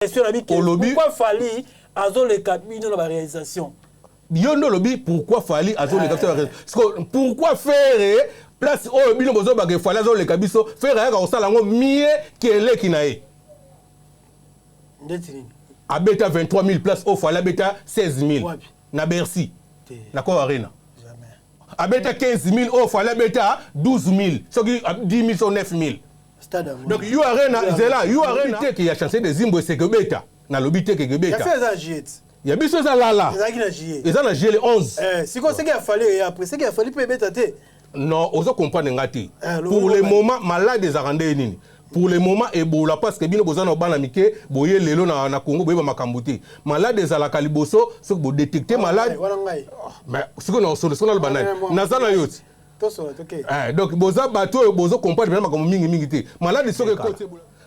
Question na bi, Olobi- pourquoi Fally azoleka bino na baréalisation? Yo nde olobi pourquoi Fally azoleka biso na, parce que pourquoi Ferre, place oyo bino bozobaka Fally azoleka biso, Ferre ayaka kosala yango mie ke eleki na ye. Ndeti nini? Abeta 23 000 place oyo Fally abeta 16 000. Wapi? Na Bercy. Te. Na Accor Arena. Jamais. Abeta 15 000 oyo Fally abeta 12 000, soki 10 000 so 9 000. Stade yango. Donc U Arena, zela, U Arena teke ya Chancelier de Zimbo eseke obeta, nalobi teke Ya fe ekebeta. Eza juillet. Ya biso eza lala. Ezalaki na juillet. Eza na juillet 11. Sikoyo seki ya Fally eya après, seki ya Fally mpe ebeta te. Non, ozo comprendre nga te. Lobi Pour le mobali. moment, malade ezalaka nde nini? Pour le moment Ebola, parce que bino boza na bana mike boye lelo na Congo, boyeba makambo te. Malade ezalaka liboso soki bodétecte malade. Wana ngai. Mais sikoyo na solo, soki naloba nani? Wana Naza na yo ti. Tosola, toke. Donc boza bato oyo bozo comprendre mpenza makambo mingimingi te. Malade soki ekoti,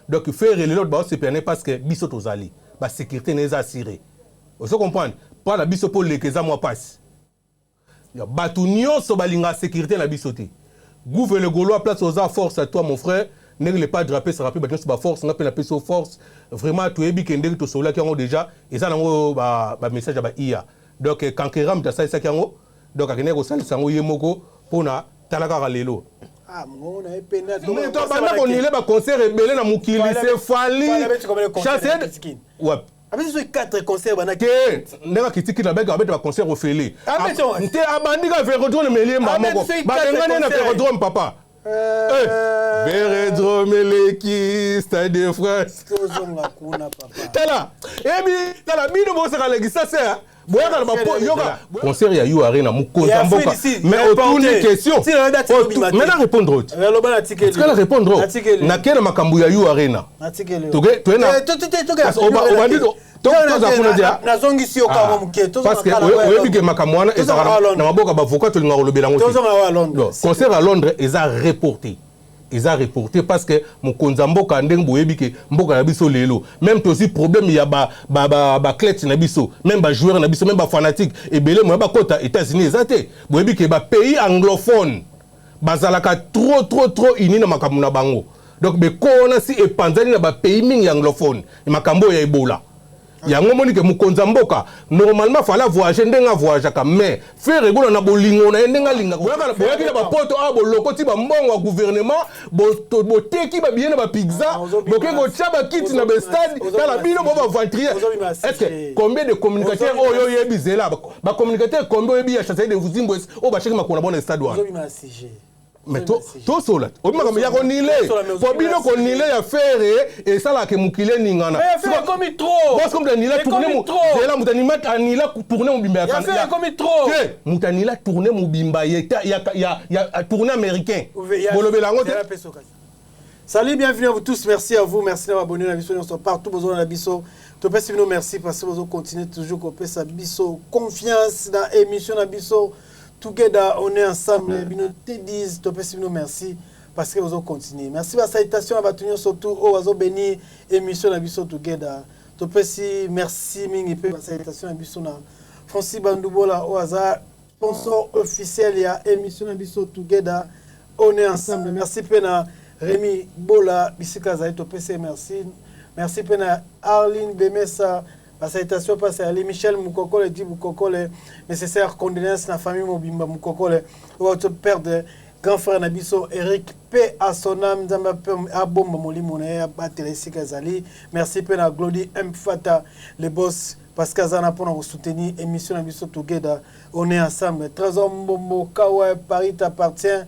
donc Ferre lelo baosepela ne parce que biso tozali, basécurité na eza assuré, ozo comprendre? Mpo na biso, mpo leka eza mwa mpasi. Ya bato nyonso balingaka sécurité na biso te. Gouve le Gaulois, place oza, force à toi mon frère. Ndenge le padre apesaka mpe bato nyonso baforce, nga mpe napesi yo force. Vraiment, toyebi ke ndenge tosololaki yango déjà, eza nango bamessage ya ba ia. Donc kankera moto asalisaki yango, donc akendaki kosalisa yango ye moko mpona tala kaka lelo. Ah, mongongo na ye pene. Moto abanda konile baconcert ebele na mokili, c'est Fally. Chancelier wapi? Abeti soki 4 concert bana. Te, ndenge akitiki na beke, abeta baconcert ofele. Abeti yango. Te, abandi ka Vélodrome, meliemba Abeti moko. soki quatre Babengani ye na concert. Vélodrome, papa. Vélodrome eleki Stade de France. Tozonga kuna, papa. Tala, ebi tala, bino bosaka lekisa se boyaka na bapo yoka concert ya U Arena, mokonzi ya mboka. Mais otuni question, mais na répondre oti. Loba, na tikeli. Tikala répondre o. Natikeli. Nakei na makambo ya U Arena. Natikeli. Toye obandi toza kuna dia. Nazongisi yo kaka moke. Parce que oyebi ke makambo wana ezalaka na maboko ya bavocat, tolingaka kolobela yango te. Tozonga wa Londres. Non, concert à Londres eza reporté, eza reporté parce que mokonzi ya mboka, ndenge boyebi ke mboka na biso lelo, même tozwi problème ya baathlète na biso, même bajoueur na biso, même bafanatique ebele moya bakota États-Unis eza te. Boyebi ke bapays anglophone bazalaka trop trop trop uni na makambo na bango. Donc beko wana si epanzani na bapays mingi ya anglophone, makambo oyo ya Ebola yango, omoni ke mokonzi ya mboka normalement fallait voyager ndenge avoyageaka, mais Ferre Gola na bolingo na ye, ndenge alingaka, boyaki na bapoto awa, bolokoti bambongo ya gouvernement, boteki babillet na bapizza, boke kotia bakiti na bestade. Tala bino bo baaventurier. Est ce que combien de communicateurs oyo oyebi, zela, bacommunicateur combien oyebi ya Chancelier de Zimbwe oyo batiaki makolo na bona stade wana? Ozobima sujet. Mais tosola, obi makambo ya konile po bino konile ya Ferre esalaka mokili eningana. Ekomi trop. Parce que moto anila tournée, zela, moto anila tournée mobimba ya Ferre ekomi trop. Te, moto anila tournée mobimba ya tournée américain, bolobela yango te. Salut, bienvenue à vous tous. Merci à vous. Merci d'avoir abonné na biso nyonso partout besoin na biso. Topesi bino merci parce que vous continuez toujours kopesa biso confiance dans émission na biso. Together, on est ensemble. Bino T10, topesi bino merci parce que vous continuez. Merci ba salutation à bato nyonso surtout oyo bazo bénir émission na biso Together. Topesi merci mingi pe ba salutation na biso na Francis Bandoubola oyo aza sponsor officiel ya émission na biso Together. On est ensemble. Merci pe na Rémi Bola bisika azali, topesi ye merci. Merci mpe na Arline Bemesa, basalutation mpasi ali Michel Mukokole di Mukokole, nécessaire condoléance na famille mobimba Mukokole oyo perdre grand frère na biso Eric, paix à son âme, Nzambe abomba molimo na ye, abatela esika ezali. Merci mpe na Glody M Fata le boss parce que aza na mpona kosoutenir émission na biso Together, on est ensemble. Trésor Mbombo Kawa, Paris t'appartient,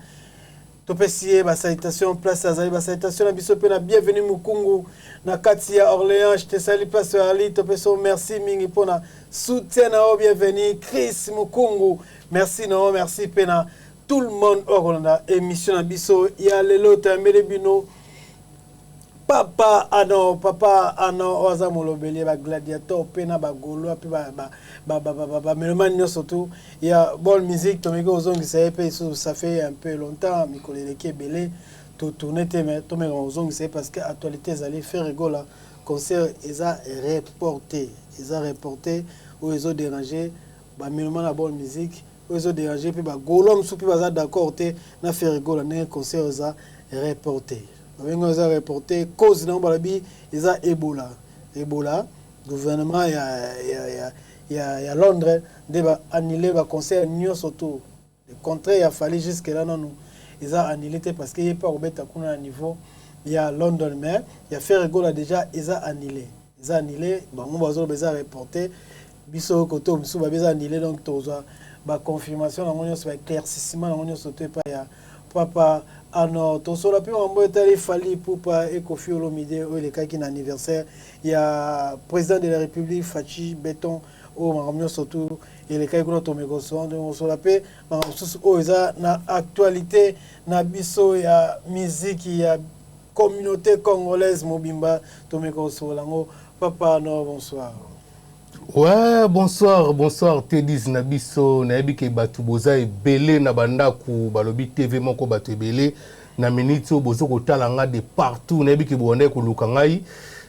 topesi ye basalutation place azali. Basalutation na biso mpe na Bienvenu Mokungu na kati ya Orléans, tesali place oyo ali, topesi yo merci mingi mpona soutien na yo. Bienvenu Chris Mokungu, merci na yo. Merci mpe na tout le monde oyo akolanda émission na biso ya lelo. Toyambeli bino papa ano, papa ano oyo aza molobeli ya bagladiateur mpe na bagaulois mpe bamélomane nyonso tu ya bonne musique. Tomeki kozongisa ye mpe lisusu, ça fait un peu longtemps, mikolo eleki ebele totourne te, mais tomeka kozongisa ye parce que actualité ezali Ferre Gola, concert eza reporté, eza reporté, oyo ezodérange bamélomane ya bonne musique, oyo ezodérange mpe bagaulois mosusu mpe baza d'accord te na Ferre Gola ndenge concert eza reporté. Babengi eza reporté, cause nango balobi eza Ebola. Ebola, gouvernement ya Londres nde baannule baconcert nyonso to. Le contraire ya Fally, jusque là nanu eza annulé te, parce que ye mpe akobeta kuna na niveau ya London. Mais ya Ferre Gola déjà eza annulé, eza annulé. Bango bazoloba eza reporté, biso kote mosusu babi eza annulé. Donc tozwa baconfirmation nango nyonso, baéclaircissement nango nyonso to epai ya papa Anor. Tosola mpe makambo etali Fally Ipupa e Koffi Olomide, oyo elekaki na anniversaire ya président de la République Fatshi Béton, oyo makambo nyonso tu elekaki kuna. Tomekosola mpe makambo mosusu oyo eza na actualité na biso ya miziki ya communauté congolaise mobimba. Tomeka kosola yango. Papa Anor, bonsoir. Ouais, bonsoir, bonsoir Tedis na biso. Nayebi ke bato boza ebele na bandako, balobi TV moko bato ebele na minute oyo bozo kotala nga de partout. Nayebi ke bobandaki koluka ngai,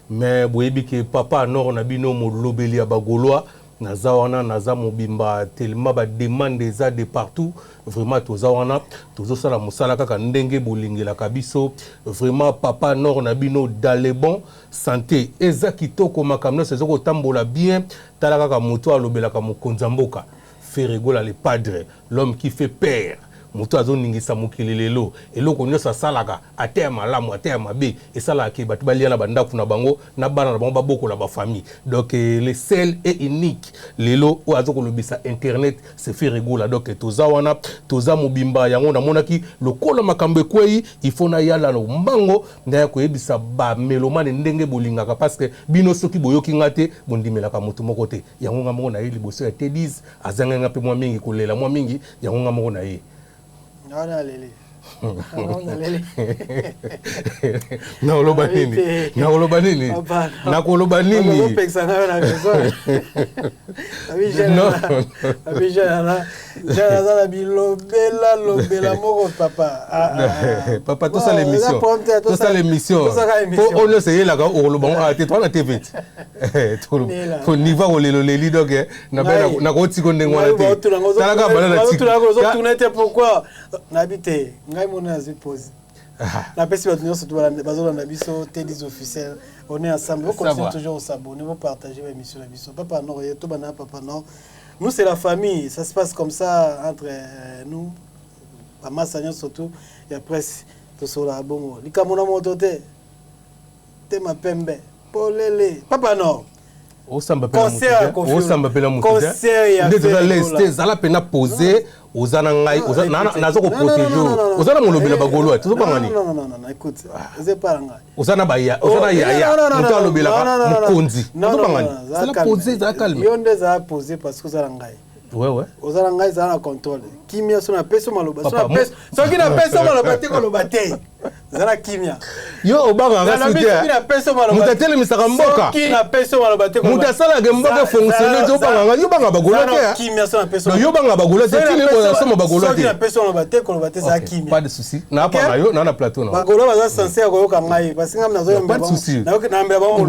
mais boyebi ke papa Anor na bino, molobeli ya Bagaulois, naza wana, naza mobimba. Tellement bademande eza de partout, vraiment toza wana, tozosala mosala kaka ndenge bolingelaka biso. Vraiment papa Anor na bino dans le bon santé, eza kitoko, makambo nyonso eza kotambola bien. Tala kaka moto alobelaka mokonzi ya mboka, Ferre Gola le padre, l'homme qui fait peur, moto azoningisa mokili lelo. Eloko nyonso asalaka, ata ya malamu ata ya mabe, esalaka ke bato balia na bandako na bango na bana na bango, babokola bafamille. Donc le seul et unique lelo oyo aza kolobisa internet, c'est Ferre Gola. Donc toza wana, toza mobimba. Yango namonaki lokola makambo ekwei, il faut nayala na mbango, ndaya koyebisa bamélomanes ndenge bolingaka, parce que bino soki boyoki nga te, bondimelaka moto moko te. Yango nga moko na ye liboso ya T10, azanganga mpe mwa mingi kolela mwa mingi. Yango nga moko na ye. Wana alele, alele. Nakoloba nini? Nakoloba nini? Nakoloba nini? Opekisa ngai na raison. Abi jeune aza na bilobela lobela moko, papa. Papa, tosala émission, tosala émission po oyo nyonso eyelaka, okoloba ngo te. Towana te, veti niveau kolelo leli. Donc nakotika ndenge wana te. Talaka bana na ozotourne te. Pourquoi? Nayebi te, ngai mona nazwi pause. Napesi bato nyonso bazolanda biso, Tedis officiel, on est ensemble. Vous continuez toujours s'abonner, vous partagez l'émission na biso. Papa Nord, to bana papa Nord, nous c'est la famille, ça se passe comme ça entre nous, bamasa nyonso tu ya presse. Tosolaka bongo, likambo na moto te, tema pembe polele. Papa Nord. Osamba mpe na motu nde toza lese te. Ezala mpena posé, oza na ngai, naza koprotéger. Oza na molobela Bagaulois, tozobanga nini? Oza na yaya, moto alobelaka mokonzi, tozobanga nini? Ezala posé, ezala calme. Yo nde ezala posé parce que oza na ngai. Ouais. Oza na ngai, ezala na contrôle, kimia. So napesi maloba, soki napesi maloba te, koloba te, zala kimia. Yo obangaka su te. Moto atelemisaka mboka, moto asalaka mboka efonctionne te, obangaka. Yo banga Bagaulois te, yo banga Bagaulois te. Tili osoma Bagaulois te. Napesi maloba te, koloba te, zala kimia. Pas de souci, napanga yo na plateau na. Bagaulois baza censé ya koyoka ngai, parce que ngai nazoyambela bango.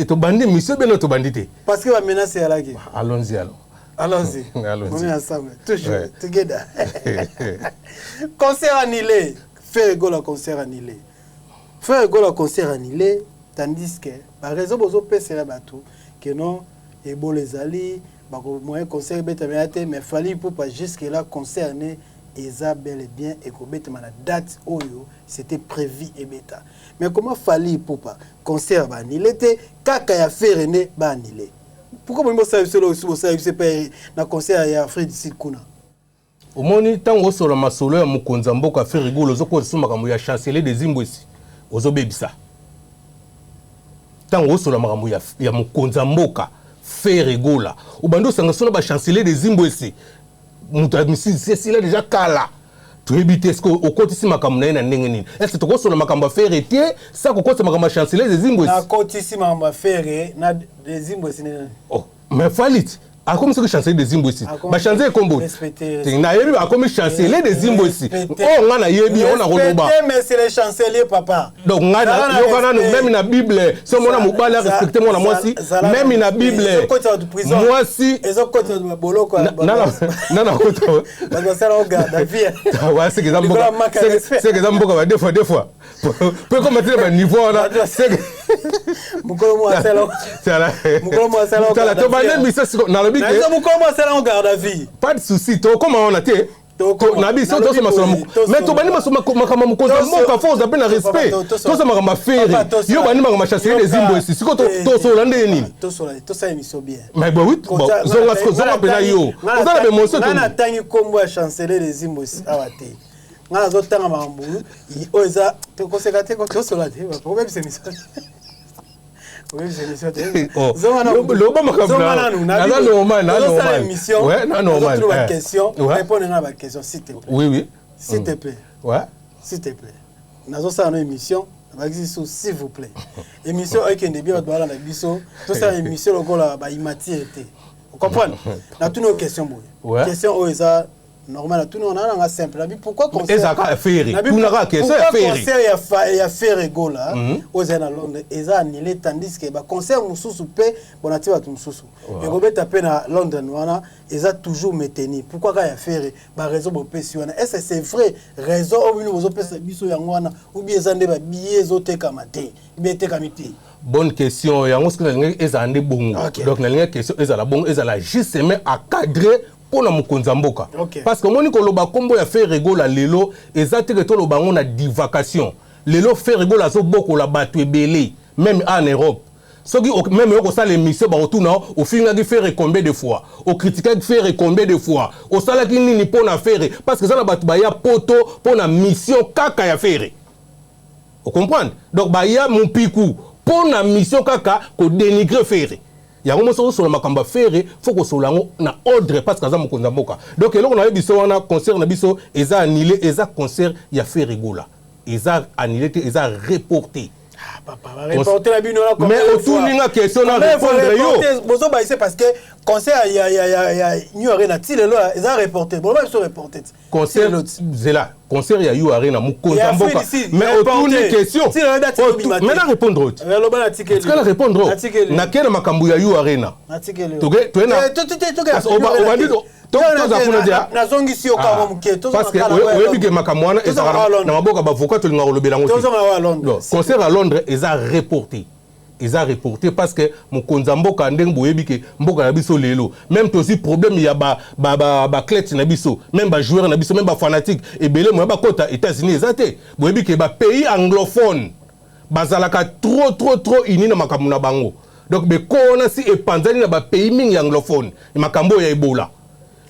Tobandi mission beno, tobandi te. Parce que bamenace eyalaki. Allons-y alors. Allons-y. On est ensemble. Toujours. Ouais. Together. Concert annulé. Ferre Gola, concert annulé. Ferre Gola, concert annulé. Tandis que, par raison, bozo pesela bato, que non, Ebola ezali, moyen concert ebetama te, mais Fally Ipupa jusque là concert ne eza bel et bien ekobetama na date oyo c'était prévu ebeta. Mais comment Fally Ipupa concert ba annulé te, kaka ya Ferre nde ba annulé? Pourquoi bolingi bosala biso eloko bosala biso mpe na concert ya Afrique du Sud kuna? Omoni, ntango osola masolo ya mokonzi ya mboka Ferre Gola, ozokosa so makambo ya chancelier de Zimbwesi, ozobebisa. Ntango osola makambo ya mokonzi ya mboka Ferre Gola, obandi osanga so na bachancelier de Zimbwesi, moto ya misisi esila déjà kala, toyebi te. Est-ce okotisi makambo na ye na ndenge nini? Est-ce tokosola makambo ya Ferre te sa kokotisa makambo ya chancelier de Zimbwesi? Nakotisi makambo ya Ferre na de Zimbwesi nini? Oh, mais Fally akomi soki chancelier de Zimbwesi, bachanger ekombo. Nayebi, akomi chancelier de Zimbwesi. Oyo nga nayebi, oyo nakoloba. Mais c'est le chancelier, papa. Donc ngai yoka nanu, même na Bible, so mona mobali arespecte mwana mwasi, même na Bible mwasi. Nana seke eza mboka ba deux fois deux fois. Mpo ekoma tina baniveau wana. Mokolo mo asala, mokolo mo asala. Tala, tobande mission siko, nalobi ke mokolo mo asala garde à vue. Pas de souci, tokóma wana te. Na biso toso masolo, mais tobandi makambo mokonzi ya mboka, faut oza mpe na respect. Toso makambo ya Ferre, yo bandi makambo ya Chancelier des Zimbo. Esi siko tosola ndenge nini? Tosala émission bien. Mais bon, oui, zonga, zonga mpena, yo oza na baémotion. Nga natangi nkombo ya Chancelier des Zimbo awa te. Nga nazotanga makambo oyo eza tokoseka te, tosola te, obebisa émission. Loba makambo, naza normal, na normal. Émission, ouais, na normal. Baquestion, répondre nga baquestion, s'il te plaît. Oui. S'il te plaît. S'il te plaît, nazosala no émission, nabakisi so, s'il vous plaît. Émission ekende bien, bato balanda biso. Tosala émission lokola baimmature te, ocomprendre? Natuni oyo question boye, question oyo eza normal, natuni wana nanga simple, nabi pourquoi Ezalaka Ferre, tunaka question ya Ferre. Concert ya Ferre Gola oyo ezali na Londres eza annulé, tandis que baconcert mosusu mpe bona ti bato mosusu ekobeta mpe na Londres wana eza toujours maintenu. Pourquoi kaka ya Ferre? Baraison bopesi wana, est ce c'est vrai, raison oyo bino bozopesa biso yango wana, ou bien eza nde babillet ezotekama te, bien etekami te? Bonne question. Yango soki nalingaki ezala nde bongo. Donc nalingaki question ezala bongo, ezala justement encadré mpo na mokonzi ya mboka. Parce que omoni, koloba nkombo ya Ferre Gola lelo eza teke toloba yango na divagation. Lelo Ferre Gola azobokola bato ebele, même en Europe. Soki même oyo kosala émission, bakotuna: ofingaki Ferre combien de fois? Okritikaki Ferre combien de fois? Osalaki nini mpo na Ferre? Parce que eza na bato baya Poto mpo na mission kaka ya Ferre, ocomprendre? Donc baya mopiku mpo na mission kaka kodénigrer Ferre. Yango moso ozosola makambo ya Ferre, faut kosola yango na ordre, parce que aza mokonzi ya mboka. Donc eloko nayebi biso wana, concert na biso eza annulé, eza concert ya Ferre Gola eza annulé te, eza reporté. Reporté na bino. Mais otuni nga question, na répondre yo. Bozobayise parce que concert ya New Arena ti lelo eza reporté, boloba biso reporté. Concert, zela, concert ya U Arena, mokonzi ya mboka. Mais otuni question, mais na répondre oti, tikala répondre. Nakei na makambo ya U Arena. Obandi toza kuna dia. Nazongisi yo kaka moke. Parce que oyebi ke makambo wana ezalaka na maboko ya bavocat, tolingaka kolobela yango te. Concert ya Londres eza reporté, eza reporté parce que mokonzi ya mboka, ndenge boyebi ke mboka na biso lelo, même tozwi problème ya baathlète na biso, même bajoueur na biso, même bafanatique ebele, moya bakota États-Unis eza te. Boyebi ke bapays anglophone bazalaka trop trop trop uni na makambo na bango. Donc beko wana si epanzani na bapays mingi anglophone, makambo oyo ya Ebola.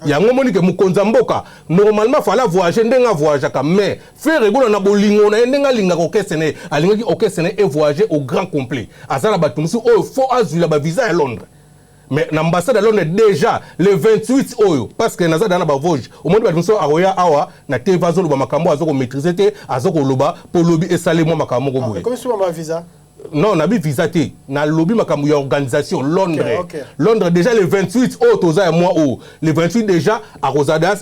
Yango omoni ke mokonzi ya mboka normalement fallait voyager ndenge avoyageaka, mais Ferre Gola na bolingo na ye, ndenge alingaka orchestre na ye, alingaki orchestre na ye evoyage au grand complet. Aza na bato mosusu oyo faut azwila bavisa ya Londres, mais na ambassade ya Londres déjà le 28 oyo, parce que naza daa na bavoge. Omoni, bato mosusu akoya awa na TV, azoloba makambo aza komaîtrise te, aza koloba mpo lobi esali mwa makambo moko boye. Non, nabi visa te, nalobi makambo ya organisation Londres. Londres déjà le 28 oyo toza ya mois oyo, le 28 déjà akozala,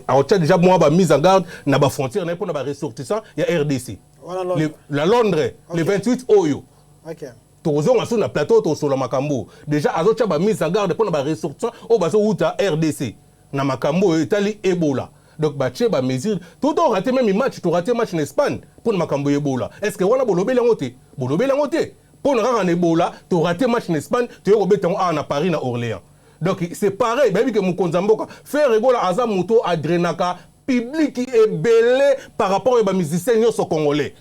akotia déjà mwa bamise en garde na bafrontière na ye mpona baressortissant ya RDC. La Londres, le 28 oyo tokozonga so na plateau, tosola makambo. Déjà azotia bamise en garde mpona baressortissant oyo bazowuta RDC na makambo oyo etali Ebola. Donc batie bamesure to torater même match, torater match na Espagne mpona makambo ya Ebola. Est ce que wana bolobeli yango te? Bolobeli yango te. Mpona kaka na Ebola, torater match na Espagne, toye kobeta yango awa na Paris, na Orléans. Donc c'est pareil, bayebi ke mokonzi ya mboka Ferre Gola aza moto adrainaka public ebele par rapport ya bamusicien nyonso congolais.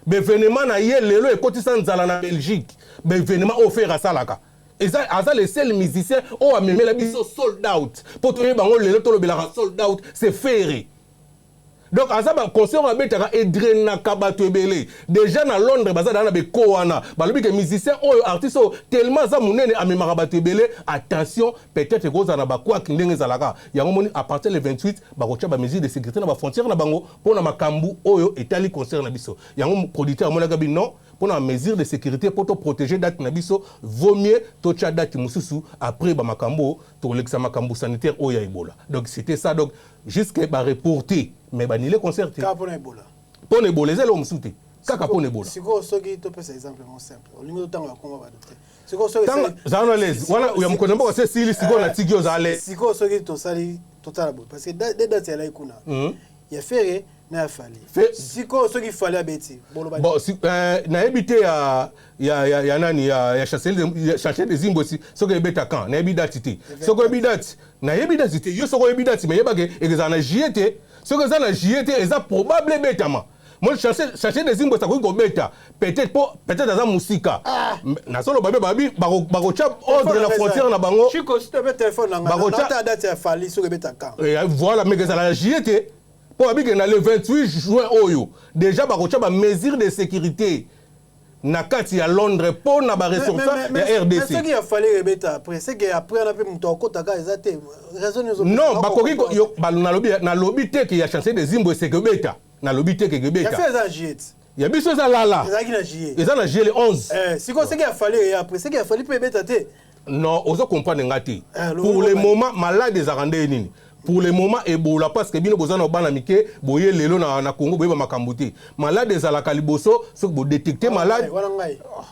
Baévénement na ye lelo ekotisa nzala na Belgique. Baévénement oyo Ferre asalaka, eza aza le seul musicien oyo amemela biso sold out. Mpo toyeba yango lelo, tolobelaka sold out, c'est Ferre. Donc aza baconcert oyo abetaka edrainaka bato ebele. Déjà na Londres baza daa na beko wana, balobi ke musicien oyo, artiste oyo, tellement aza monene, amemaka bato ebele, attention, peut-être ekozala na bakwaki ndenge ezalaka. Yango moni, à partir le 28 bakotia bamesure de sécurité na bafrontière na bango mpo na makambo oyo etali concert na biso. Yango producteur amonaka bi non, mpo na mesure de sécurité, mpo toprotéger date na biso, vaut mieux totia date mosusu après bamakambo tokolekisa makambo sanitaire oyo ya Ebola. Donc c'était ça. Donc jusque bareporté, mais baannulé concert te. Kaka mpona Ebola? Mpo na Ebola, eza eloko mosusu te, kaka mpo na Ebola. Sikoyo soki topesa exemple mo simple, olingi totanga bakomba bato te. Sikoyo soki zala na l'aise wana ya mokonzi ya mboka se esili, sikoyo natiki yo, ozala l'aise. Sikoyo soki tosali, totala boye, parce que de date elai kuna ya Ferre. Na ya Fally. Sikoyo soki Fally abeti, boloba. Bon, si, nayebi te ya nani, ya Chancel de Zimbwesi, soki ebeta quand, nayebi date te. Soki oyebi date, nayebi date te. Yo soki oyebi date, mais yebake ekozala na juillet te. Soki eza na juillet te, eza probable ebetama. Moi, Chancel de Zimbwesi akoki kobeta peut-être, po peut-être aza mosika. Nazoloba mpe babi bakotya ordre na frontière na bango. Chico, s'il te plaît, téléphone na nga na date ya Fally, soki ebeta quand. Voilà, mais ezala na juillet te, mpo babike na le 28 juin oyo déjà bakotya bamesure de sécurité na kati ya Londres mpo na baressortissant ya RDC. Soki ya Fally ebeta après, c'est que après wana mpe moto akotaka eza te, raison. Non, bakoki, nalobi te ke ya Chancel de Zimbo eseke ebeta, nalobi te ke ekebeta. Eza juillet. Ya biso eza lala. Ezalaki na juillet. Eza na juillet, le 11. Sikoyo soki ya Fally eya après, soki ya Fally mpe ebeta te. Non, ozo comprendre nga te. Pour le moment, malade ezalaka nde nini? Pour le moment, Ebola, parce que bino boza na bana mike boye lelo na Congo, boyeba makambo te. Malade ezalaka liboso soki bodétecte malade.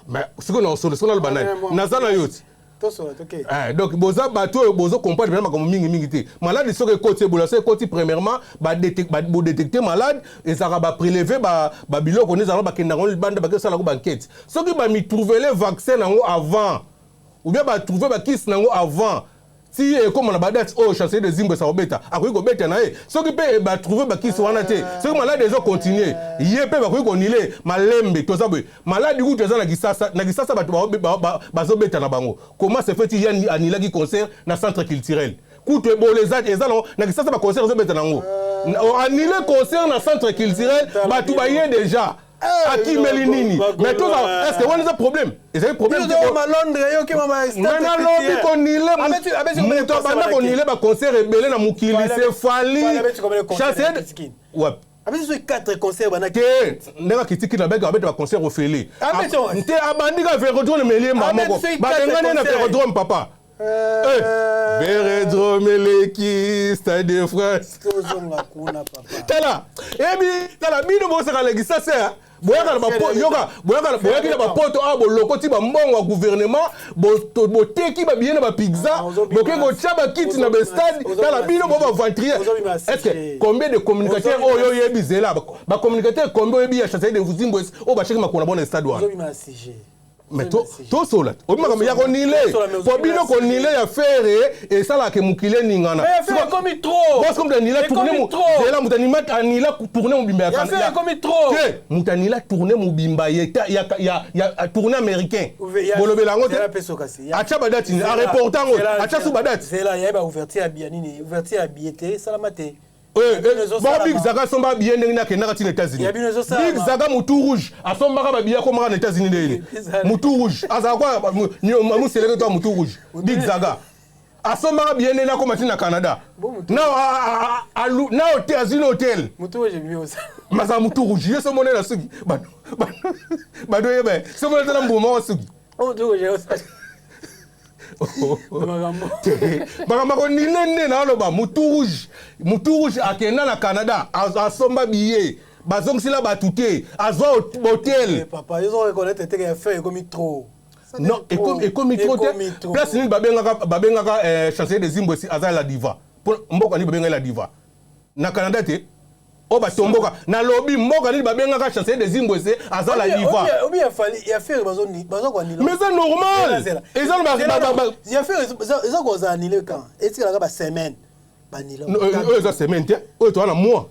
Mais soki na solo, soki naloba nani, naza na yo ti. Donc boza bato oyo bozo comprendre mpenza makambo mingimingi te. Malade soki ekoti, Ebola soki ekoti, premièrement bodétecte malade, ezalaka baprélever babiloko nde ezalaka, bakenda yango libanda, bakesalako baenquête. Soki bamitrouvele vaccin nango avant ou bien batrouve bakisi nango avant, ti ekóma na badate oyo Chancelier de Zimbo esa kobeta, akoki kobeta na ye. Soki mpe batrouve bakisi wana te, soki malade ezocontinue, ye mpe bakoki konile malembe. Toza boye, maladi kutu eza na Kisasa. Na Kisasa bato bazobeta na bango. Comment se fait ye anilaki concert na centre culturel? Kutu Ebola eza nango na Kisasa, baconcert ezobeta nango, anile concert na centre culturel, bato baye déjà, akimeli nini? Mais toza, est ce que wana eza problème? Ezali problème. Mais nalobi konile, moto abanda konile baconcert ebele na mokili, c'est Fally. Chancel wapi? Abeti soki 4 concert bana. Te, ndenge akitiki na beke, abeti baconcert ofele te. Abandi ka Vélodrome, meliemba moko babengani ye na Vélodrome, papa. Vélodrome eleki Stade de France. Tozonga kuna, papa. Tala, ebi tala, bino bosaka lekisa boyaka na yoka, boyaki na bapoto awa, bolokoti bambongo ya gouvernement, boteki babillet na bapizza, boke kotia bakiti na bastade. Tala bino bo baaventurier. Est ce que combien de communicateurs oyo oyebi, zela, bacommunicateur combien oyebi ya Chancelier de Zimbwe oyo batiaki makolo na bona stade wana? Mais tosola, obi makambo ya konile, po bino konile ya Ferre esalaka mokili eningana. Moto anila tournée, zela, moto anila tournée mobimba ya te, moto anila tournée mobimba ya tournée américain, bolobela yango te. Atya badate, areporte yango, atya su badate. Ouverture ya billet te, esalama te. Bongo Big Zaga asombaka billet ndenge nini? Akendaka ntina États-Unis. Big Zaga, mutu rouge, asombaka babillet, akomaka na États-Unis ndenge mutu rouge azala kwa museleke to mutu rouge. Big Zaga asombaka billet ndenge akoma ntina Canada na hotel, azwi na hotel mazala mutu rouge. Ye so mone na suki bado oyeba so mone tala mbuma wa suki. Makambo konile nde naoloba, mutu rouge, mutu rouge akenda na Canada, asomba billet, bazongisela bato te, azwa hotel. Non, ekomi trop te. Place nini babengaka Chancelier de Zimbwe aza la diva? Mboka nini babengaka la diva? Na Canada te oyo batomboka. Nalobi mboka nini babengaka Chancelier de Zimbwe se aza la diva? Mais eza normal, eza Eza kozala nile quand etikalaka basemaine. Oyo eza semaine te, oyo toza na mois,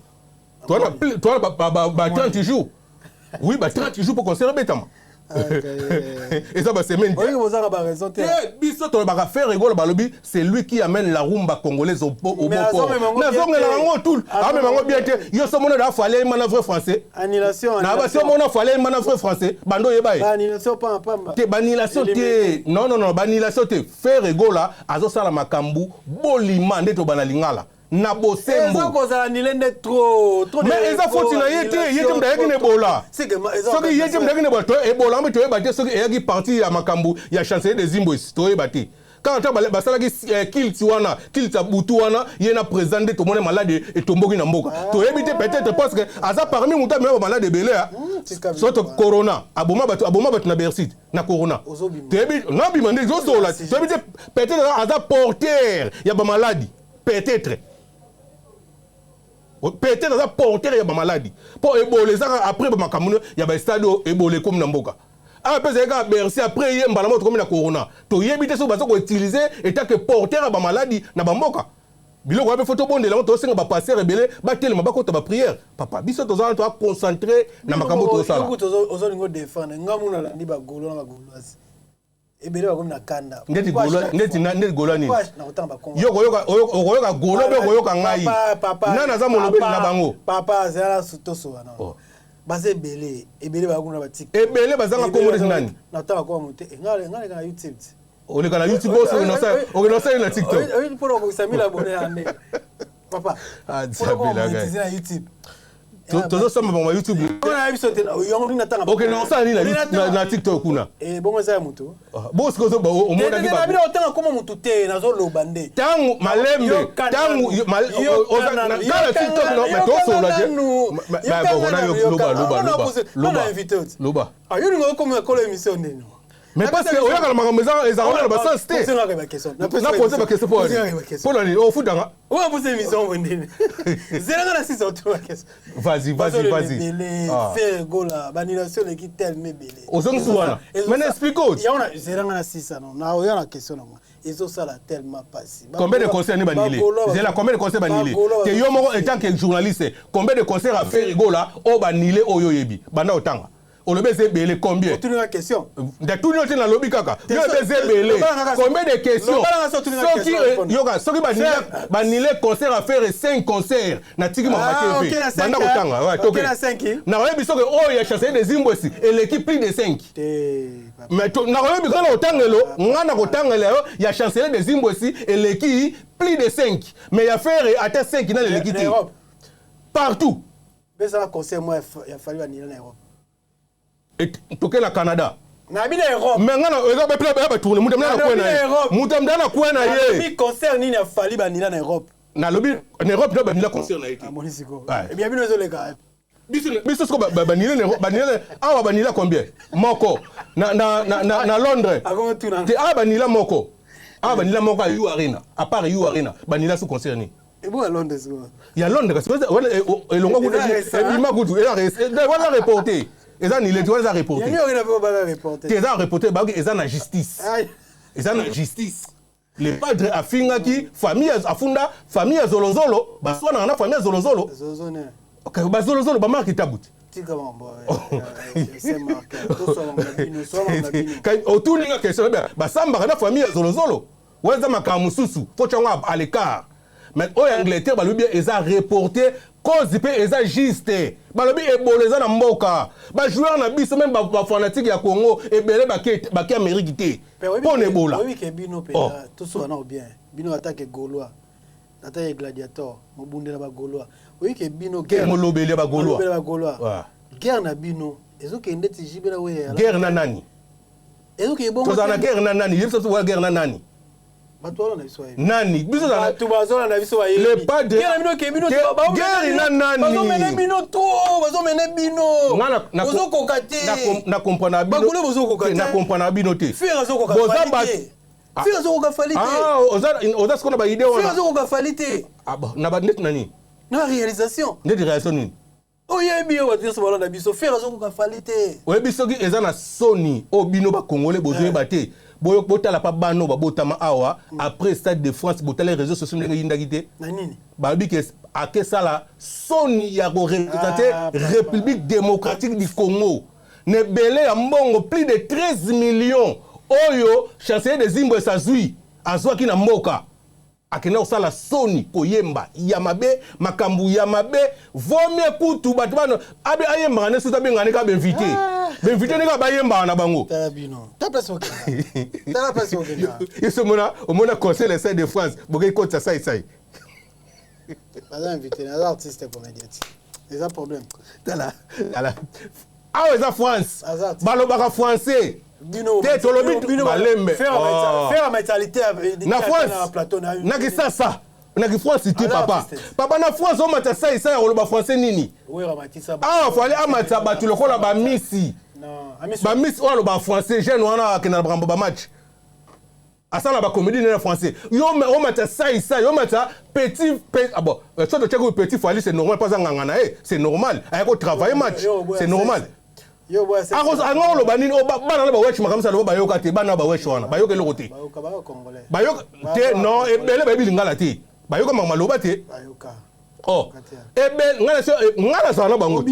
toza na ba 30 jours, oui, ba 30 jours po concert ebetama. Eza basemaine. Bozaka baraison te. Biso tolobaka Ferre Gola, balobi c'est lui qui amène la rumba congolaise au bon port. Nazongela yango tout, amema yango bien te. Yo so mona da Fally mana vrai français. Annulation. Na basi omona Fally mana vrai français, bando oyeba ye. Annulation pamba. Te, baannulation te, non, non, non, baannulation te. Ferre Gola azosala makambo bolima nde tobana lingala na bosembo. Kozala nile nde trop. Mais eza foti na ye te, ye te moto ayaki na Ebola. Soki ye te moto ayaki na Ebola, Ebola mpe toyeba te soki eyaki parti ya makambo ya Chancelier de Zimbwe, toyeba te. Kaka ntango basalaki kilti wana, kilti ya butu wana, ye na président nde tomoni malade etomboki na mboka. Toyebi te, peut-être parce que aza parmi moto amema bamalade ebele, soto corona aboma bato, aboma bato na Bercy na corona. Toyebi nabima nde tozola, toyebi te, peut-être aza porteur ya bamaladi, peut-être. Peut-être aza porteur ya bamaladi, mpo Ebola ezaka après bamakambo ya bastade oyo. Ebola ekomi na mboka awa mpe ezali kaka Bercy. Après ye, mbala moko tokomi na corona. Toyebi te soki baza koutiliser en tant que porteur ya bamaladi na bamboka. Biloko wana mpe faut tobondela yango. Tosenga bapasteur ebele batelema, bakota baprière. Papa, biso toza wana, toa concentré na makambo tozosala. Ozolinga odéfendre nga muna alandi bagaulois na bagauloise ebele bakomi na kanda. Ndeti Gaulois nini? Yo okoyoka Gaulois mpe okoyoka ngai. Nani aza molobeli na bango? Papa, azala tosoba na baza ebele ebele, bakuna batik. Ebele bazanga kombo neti nani? Natanga kombo te, nga leka na YouTube. Oleka na YouTube, okende osali na TikTok. Mpona kokokisa 1000 abonné ya nde, papa, mpona na YouTube. Tozosamba bango YouTube. Okende osala nini na TikTok kuna? Bongo eza ya motu. Bo sikoyo omonaki? Bino otanga koma motu te, nazoloba nde. Ntango malembe, ntango kala TikTok tosolola te. Loba, loba, loba, loba. Yo lingo okomi ekolo émission ndeni? Mais parce que oyaka na makambo ezalaka na basens te. Napose baquestion mpo na nini? Ofutanga? Oyo pose émission ngo ndeni? Zelanga na sisa otuna question. Vas-y, vas-y, vas-y. Ferre Gola, baannulation eleki tellement ebele. Ozongisi wana, mais na explique oti. Yango zelanga na sisa no na oya na question nango. Ezosala tellement pasi. Combien de concerts ni banile? Zela, combien de concerts banile te? Yo moko en tant que journaliste, combien de concerts a Ferre Gola oyo banile, oyo oyebi? Banda otanga, olobi eza ebele, combien? Otuninga question. Ndatuni yo te, nalobi kaka yo ebe eza ebele. Combien de questions? Soki yoka, soki banile concert a Ferre, 5 concert, natiki mama TV, banda kotanga. Toke, nakoyebi soki oyo ya Chancelier des Imbwesi eleki plus de 5, mais nakoyebi kaka na kotangelo nga na kotangela yo ya Chancelier des Imbwesi eleki plus de 5, mais ya Ferre ata 5 nani eleki te partout. Besala concert mo ya Fally banila na Europe. Toke na Canada. Nabi na Europe. Mais nga na eza be pla ba tourner mutu na kwe na ye, mutu na kwe na ye. Concert nini ya Fally banila na Europe? Nalobi na Europe na banila concert na ye te. Amoni siko eh bien, bino ezoleka. Biso siko banile, banile awa, banila combien? Moko na Londres te. Awa banila moko, awa banila moko ya U Arena. À part U Arena, banila so concert nini? Ebo ya Londres. Ya Londres kasi elongwa kutu, ebima kutu, wana reporté. Eza nile te, wana eza reporté te, eza reporté. Bayoki eza na justice, eza na justice. Le padre afingaki famille, afunda famille ya Zolozolo, baswanaka na famille ya Zolozolo, bazolozolo bamarki tabu te. Otuninga question, basambaka na famille ya Zolozolo. Wana eza makambo mosusu, faut tiango à l'écart. Mais oyo Angleterre, balobi bien eza reporté, cause mpe eza juste. Balobi Ebola eza na mboka, bajoueur na biso, même bafanatique ya Congo ebele bake Amérique te mpo na Ebola. Oyebi ke bino mpenza, tosoka nao bien, bino atake Gaulois, atake gladiator, mobundela bagaulois. Oyebi ke bino Molobeli ya bagaulois. Bagaulois, guerre na bino ezokende ti jibe na weya. Guerre na nani? Ezokende bongo. Tozala na guerre na nani? Yebisa biso, guerre na nani? Bato wana na biso bayebi. Nani? Biso bato bazona na biso bayebi. Le padre. Guerre na bino ke bino Guerre na nani? Bazomene bino trop, bazomene bino. Bozokoka te. Na comprendre bino. Bagaulois bozokoka te. Na comprendre bino te. Ferre azokoka Fally te. Ferre azokoka Fally te. Oza sikoyo na baidée wana. Ferre azokoka Fally te. Na ba neti nani? Na réalisation. Neti réalisation nini? Oyebi yo, bato nyonso balanda biso, Ferre azokoka Fally te. Oyebi soki eza na soni oyo bino bakongole bozoyeba te. Botala pa bano babotama awa après Stade de France, botala réseau sociaux ndenge eyindaki te. Na nini? Balobi ke akesala soni ya koreprésenter République démocratique du Congo na ebele ya mbongo, plus de 13 millions oyo Chancelier des Imbwes azwi, azwaki na mboka. Akenda kosala soni, koyemba ya mabe, makambo ya mabe. Vomie kutu bato bano abe ayembaka nde soki abengaka nde kaka bainvité, bainvité nde kaka bayembaka na bango. Tala bino, tala place okenda, tala place okenda. Yeso omona, omona concert ya Stade de France, bokei kotisa saisai. Baza invité, naza artiste comédien ti eza problème. Tala, tala, awa eza France, balobaka français te. Tolobi malembe na France, na Kisasa, na kifrance te. Papa, papa, na France omata saisai ya koloba français nini? Awa Fally amata bato lokola bamisi, bamisi oyo aloba français, jeune wana akenda na makambo bamatch. Asala bacomédie nde na français. Yo omata sai sai, omata petit ah bon, so totiaki oyo petit Fally, c'est normal mpo aza nganga na ye, c'est normal aya kotravailler match, c'est normal. Anga oloba nini? Bana na bawesh, makambo aloba, bayoka te. Bana na bawesh wana bayoka eloko te, bayoka te. Non, ebele bayebi lingala te, bayoka makambo aloba te. Oh, ebe ngai nazala na bango.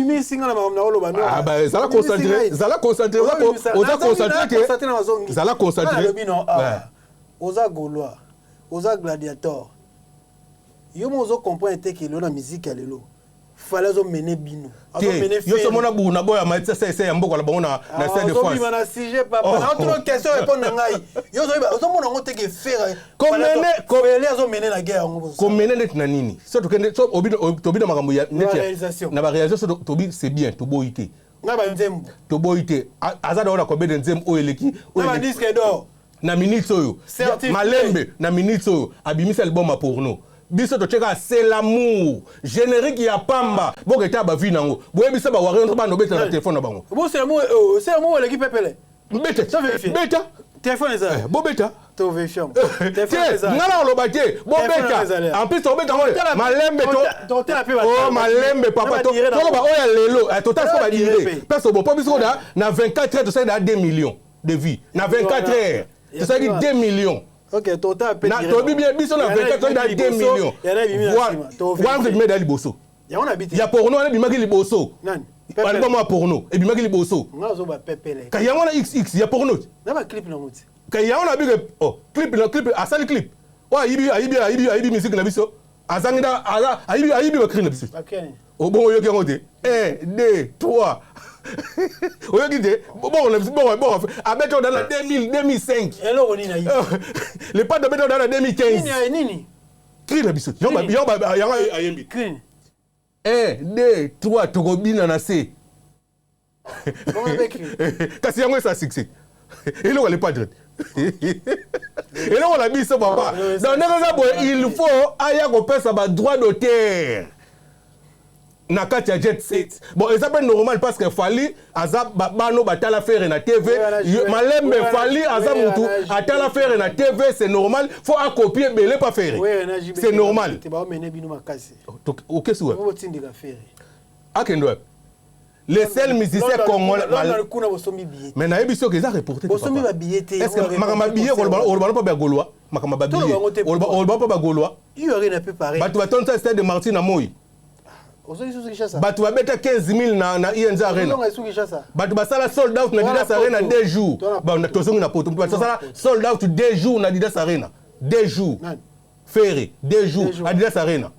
Zala concentré, zala concentré, oza concentré te, zala concentré. Oza Gaulois, oza gladiator. Yo mo ozocomprendre te ke lelo na musique ya lelo, Fally azomene bino. Yo so mona buna boya maitisa sese ya mboka na bango na Stade de France. Na sujet, papa, na otuna question, répondre na ngai. Yo ozomona yango te ke Ferre komene Fally azomene na guerre yango? Komene neti na nini? So tokende, so tobina makambo ya neti na baréalisation, so tobi, c'est bien, toboyi te. Na banzembo. Toboyi te. Aza na kobede nzembo oyo eleki. Na badisque d'or. Na minute oyo, malembe, na minute oyo abimisi album ya porno, biso totyeka "C'est l'amour", générique ya pamba. Boketa bavi nango, boyebisa bawarrior nyonso bana obetela na telefone na bango. "C'est l'amour" eleki pepele. Beta, beta. Telefone eza. Bobeta. Te. Nga na oloba te, bobeta. En plus tobeta ngo malembe to malembe, papa. Toloba oyo ya lelo, totala siko badire place bo, mpo biso na 24 heures tosali na 2 millions de vues. Na 24 heures tosali 2 millions. Toyebi bien, biso na 24 heures na 2 millions wana. Ebima eda liboso ya porno wana, ebimaki liboso. Album ya porno ebimaki liboso. Ka yango wana xx ya porno, ka yango na bike. Oh, clip na clip, asali clip oyo ayibi, ayibi, ayibi, ayibi musique na biso. Azangi nda ayibi, ayibi bacri na biso. Obongo oyoki yango te? 1, 2, 3, oyoki te? Bongo na biso, bongo, bongo abeti oyo na 2000, 2005. Eloko nini ayibi? Le Padre abeti oyo na 2015. Nini? Cri na biso, yango ayembi. 1, 2, 3, tokobina na se. Kasi yango esa succès, eloko Le Padre, eloko na biso, papa. Donc ndenge eza boye, il faut aya kopesa badroit d'auteur na kati ya jet set. Bon, eza mpe normal parce que Fally aza bano batala Ferre na TV malembe. Fally aza mutu atala Ferre na TV, c'est normal, faut akopie ebele pa Ferre, c'est normal. Okesi wapi? Akende wapi? Les seuls musiciens congolais, mais nayebi soki eza reporté. Est-ce makambo ya billet, oloba mpo bagaulois, makambo ya babillet, oloba mpo bagaulois, bato batonisa Stade de Martyr na moi, bato babeta 15 000 na ING Arena, bato basala sold out na Adidas Arena 2 jours. Tozongi na poto, bato basala sold out 2 jours na Adidas Arena, 2 jours. Ferre, 2 jours Adidas Arena.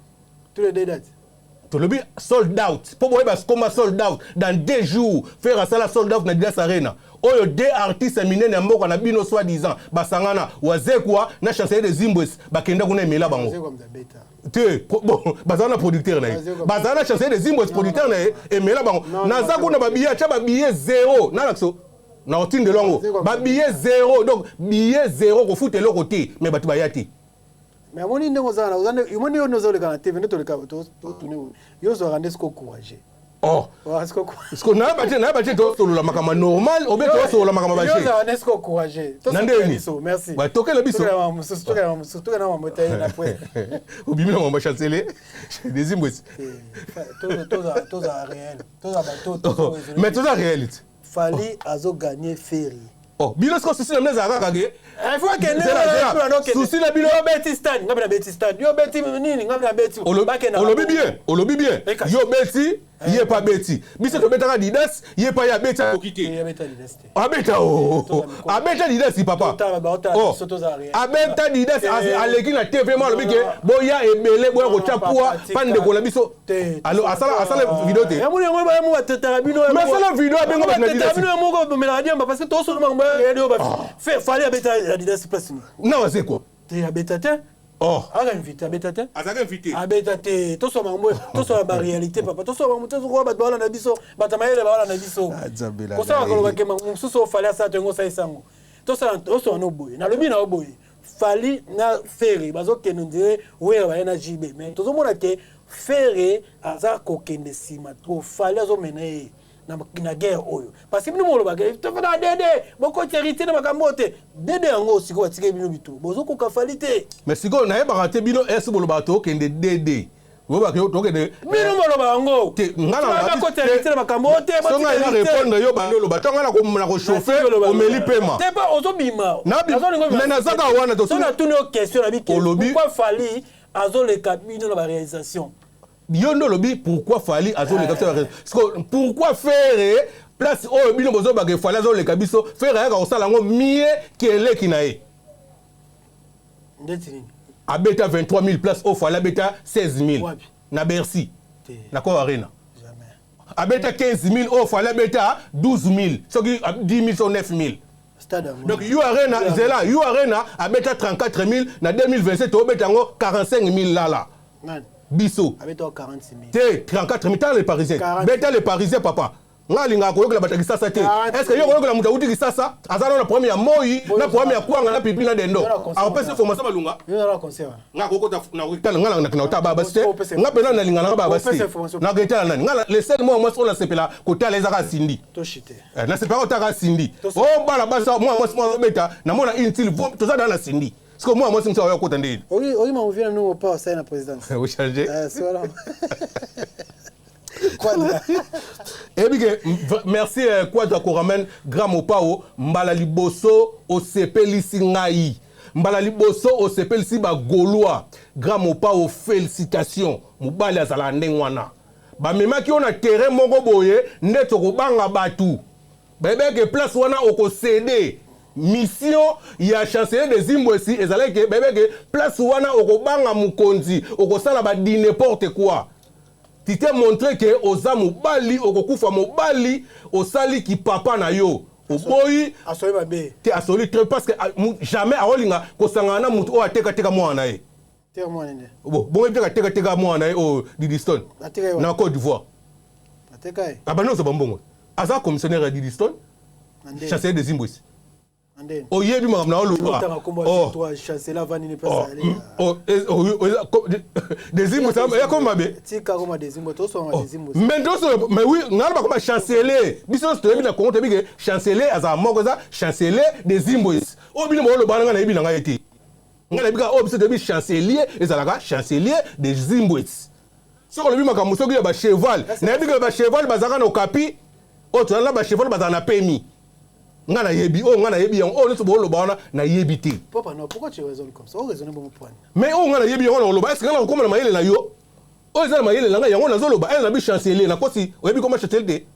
Tolobi sold out mpo boyeba koma sold out dans 2 jours. Ferre asala sold out na Adidas Arena. Oyo deux artistes minene ya mboka na bino, soi disant basangana, Wazekwa na Chancelier de Zimbwes, bakenda kuna, emela bango te. Bon, bazala na producteur na ye, bazala na Chancelier de Zimbwes, producteur na ye, emela bango. Naza kuna, babillet, atya babillet zéro, nalakso na otindelo yango, babillet zéro. Donc billet zéro, kofuta eloko te, mais bato baya te. Mais amoni ndenge ozala, omoni yo nde ozoleka na TV, nde toleka totune, yo ozwaka nde siko courage. Oh, siko nayeba te, nayeba te. Tosolola makambo normal obe tosolola makambo. Baje nde siko courage. Na ndeni? Merci. Tokela biso. Mosusu, tokela mosusu, tokela mambo te na po. Obimi na mambo Chancelier Dezimbwesi. Tozala réel, tozala bato. Mais toza réalité. Fally azoganye Ferre. Oh, bino siko susi na bino ezala kaka ke susi na bino. Yo beti stade, ngabi na beti stade. Yo beti nini, ngabi na beti. Olobi bien, olobi bien. Yo beti, ye pa beti. Biso tobetaka Adidas, ye pa ye abeti, akoki te. Abeta, abeta Adidas, papa. Abeta Adidas, aleki na TV mo, alobi ke boya ebele, boya kotya poa pa ndeko na biso. Asala video te? Mais asala video, abenga bato na Adidas. Bino moko bomelaka diamba parce que tosolo makambo ya Fally. Abeta Adidas place ni? Na Wazekwa. Te, abeta te. Oh. Aka invité, abeta te. Azalaka invité. Abeta te. Tosoma makambo, tosoma baréalité, papa. Tosoma makambo te, tokoka bato baolanda biso, bato mayele baolanda biso. Kosala koloba ke mosusu oFally asala to yango, osalisa yango. Tosala, tosoma no boye. Nalobi na yo boye. Fally na Ferre bazokende ndire Wera baye na JB. Mais tozomona ke Ferre aza kokende nsima trop. Fally azomena ye. Na guerre oyo, parce que bino molobaka tofanda dede, bokoti Héritier na makambo oyo te. Dede yango sikoyo batikeli bino bitu, bozokoka Fally te. Mais sikoyo nayebaka te, bino ese bolobaka tokende dede, oyebaka tokende. Bino moloba yango. Te, nga na bakoti Héritier na makambo oyo te. So ngai na répondre yo, bandi oloba ntango ngai na kochauffe, omeli pema. Te, mpe ozobima. Mais nazaka wana. So natuni yo question na bike. Olobi. Pourquoi Fally azoleka bino na baréalisation? Yo nde olobi pourquoi Fally azoleka biso. Siko pourquoi Ferre, place oyo bino bozobaka Fally azoleka biso, Ferre ayaka kosala yango mie ke eleki na ye? Ndeti nini? Abeta 23 000 place oyo Fally abeta 16 000. Wapi? Na Bercy. Te. Na Accor Arena. Jamais. Abeta 15 000 oyo Fally abeta 12 000, soki 10 000 so 9 000. Stade yango. Donc U Arena, zela, U Arena abeta 34 000 na 2027, obeta yango 45 000 lala. Nani? Biso. Abeta 46 000. Te, 34 000. Tala Le Parisien. 40. Beta Le Parisien, papa. Nga alingaka koyokela bato ya Kisasa te. 40. Est ce que yo koyokela moto awuti Kisasa, aza na problème ya moi, na problème ya kwanga, na pipi, na dendo? Yo na concert. Akopesa information balunga. Yo na concert wana. Nga kokota na nga na ota baba te. Opesa. Nga mpena nalinga nanga baba te. Opesa information. Naketala nani? Nga le seul mwa mwasi oyo nasepela kotala ezaka Cindy. Toshi te. Nasepelaka kotala Cindy o bala basa mwa mwasi mwa obeta namona intile toza da na Cindy. Siko mwa mwasi mosu aoya kota ndeni. Oyi mamuvina numo pa osali na présidence. Ochange. Eh, si wana Quadra. Eyebi ke merci, Quadra Koramen, grand mopao. Mbala liboso osepelisi ngai, mbala liboso osepelisi bagaulois. Grand mopao, félicitation. Mobali azalaka ndenge wana. Bamemaki yo na terrain moko boye nde tokobanga bato bayebaki place wana okocéder. Mission ya chancelier de Zimbwesi ezalaki ke bayebaki place wana okobanga mokonzi, okosala badi n'importe quoi. Tu t'es montré ke oza mobali, okokufa mobali, osaliki papa na yo, oboyi. Asoli mabe. Te, asoli très, parce que jamais aolinga kosangana na motu oyo atekateka mwana na ye. Te, mwana nde. Bon, bongo ebi atekateka mwana na ye oyo Didistone. Ateka ye. Na Côte d'Ivoire. Ateka ye. Abandi ozwa bambongo, aza commissionnaire ya Didistone. Na ndeni? Chancelier de Zimbwesi. Na ndeni? Oyebi makambo na oloba. Otanga kombo ya toi, chancelier avandi ni place ali. De Zimbwesi ya mabe. Tika koma Dezimbo, tosoma Dezimbo. Mais toso, mais oui, nga na bakoma chancelier. Biso nyonso toyebi na Congo, toyebi ke chancelier azala moko, eza chancelier de Zimbwesi. Oyo bino booloba wana, nga nayebi na ngai te. Nga nayebi kaka oyo biso toyebi, chancelier ezalaka chancelier de Zimbwesi. Soki olobi makambo soki ya bacheval, nayebi ke bacheval bazalaka na Okapi. Oyo tozala na bacheval bazala na pemi. Nga nayebi oyo, nga nayebi yango. Oyo nyonso booloba wana, nayebi te. Papa, non, pourquoi tu raisonnes comme ça? O raisonner bon point. Mais oyo nga nayebi yango na koloba, est-ce nga na kokóma na mayele na yo? Oyo eza na mayele na ngai, yango nazoloba. Eza na bi chancelier, nakosi? Oyebi koma chancelier te,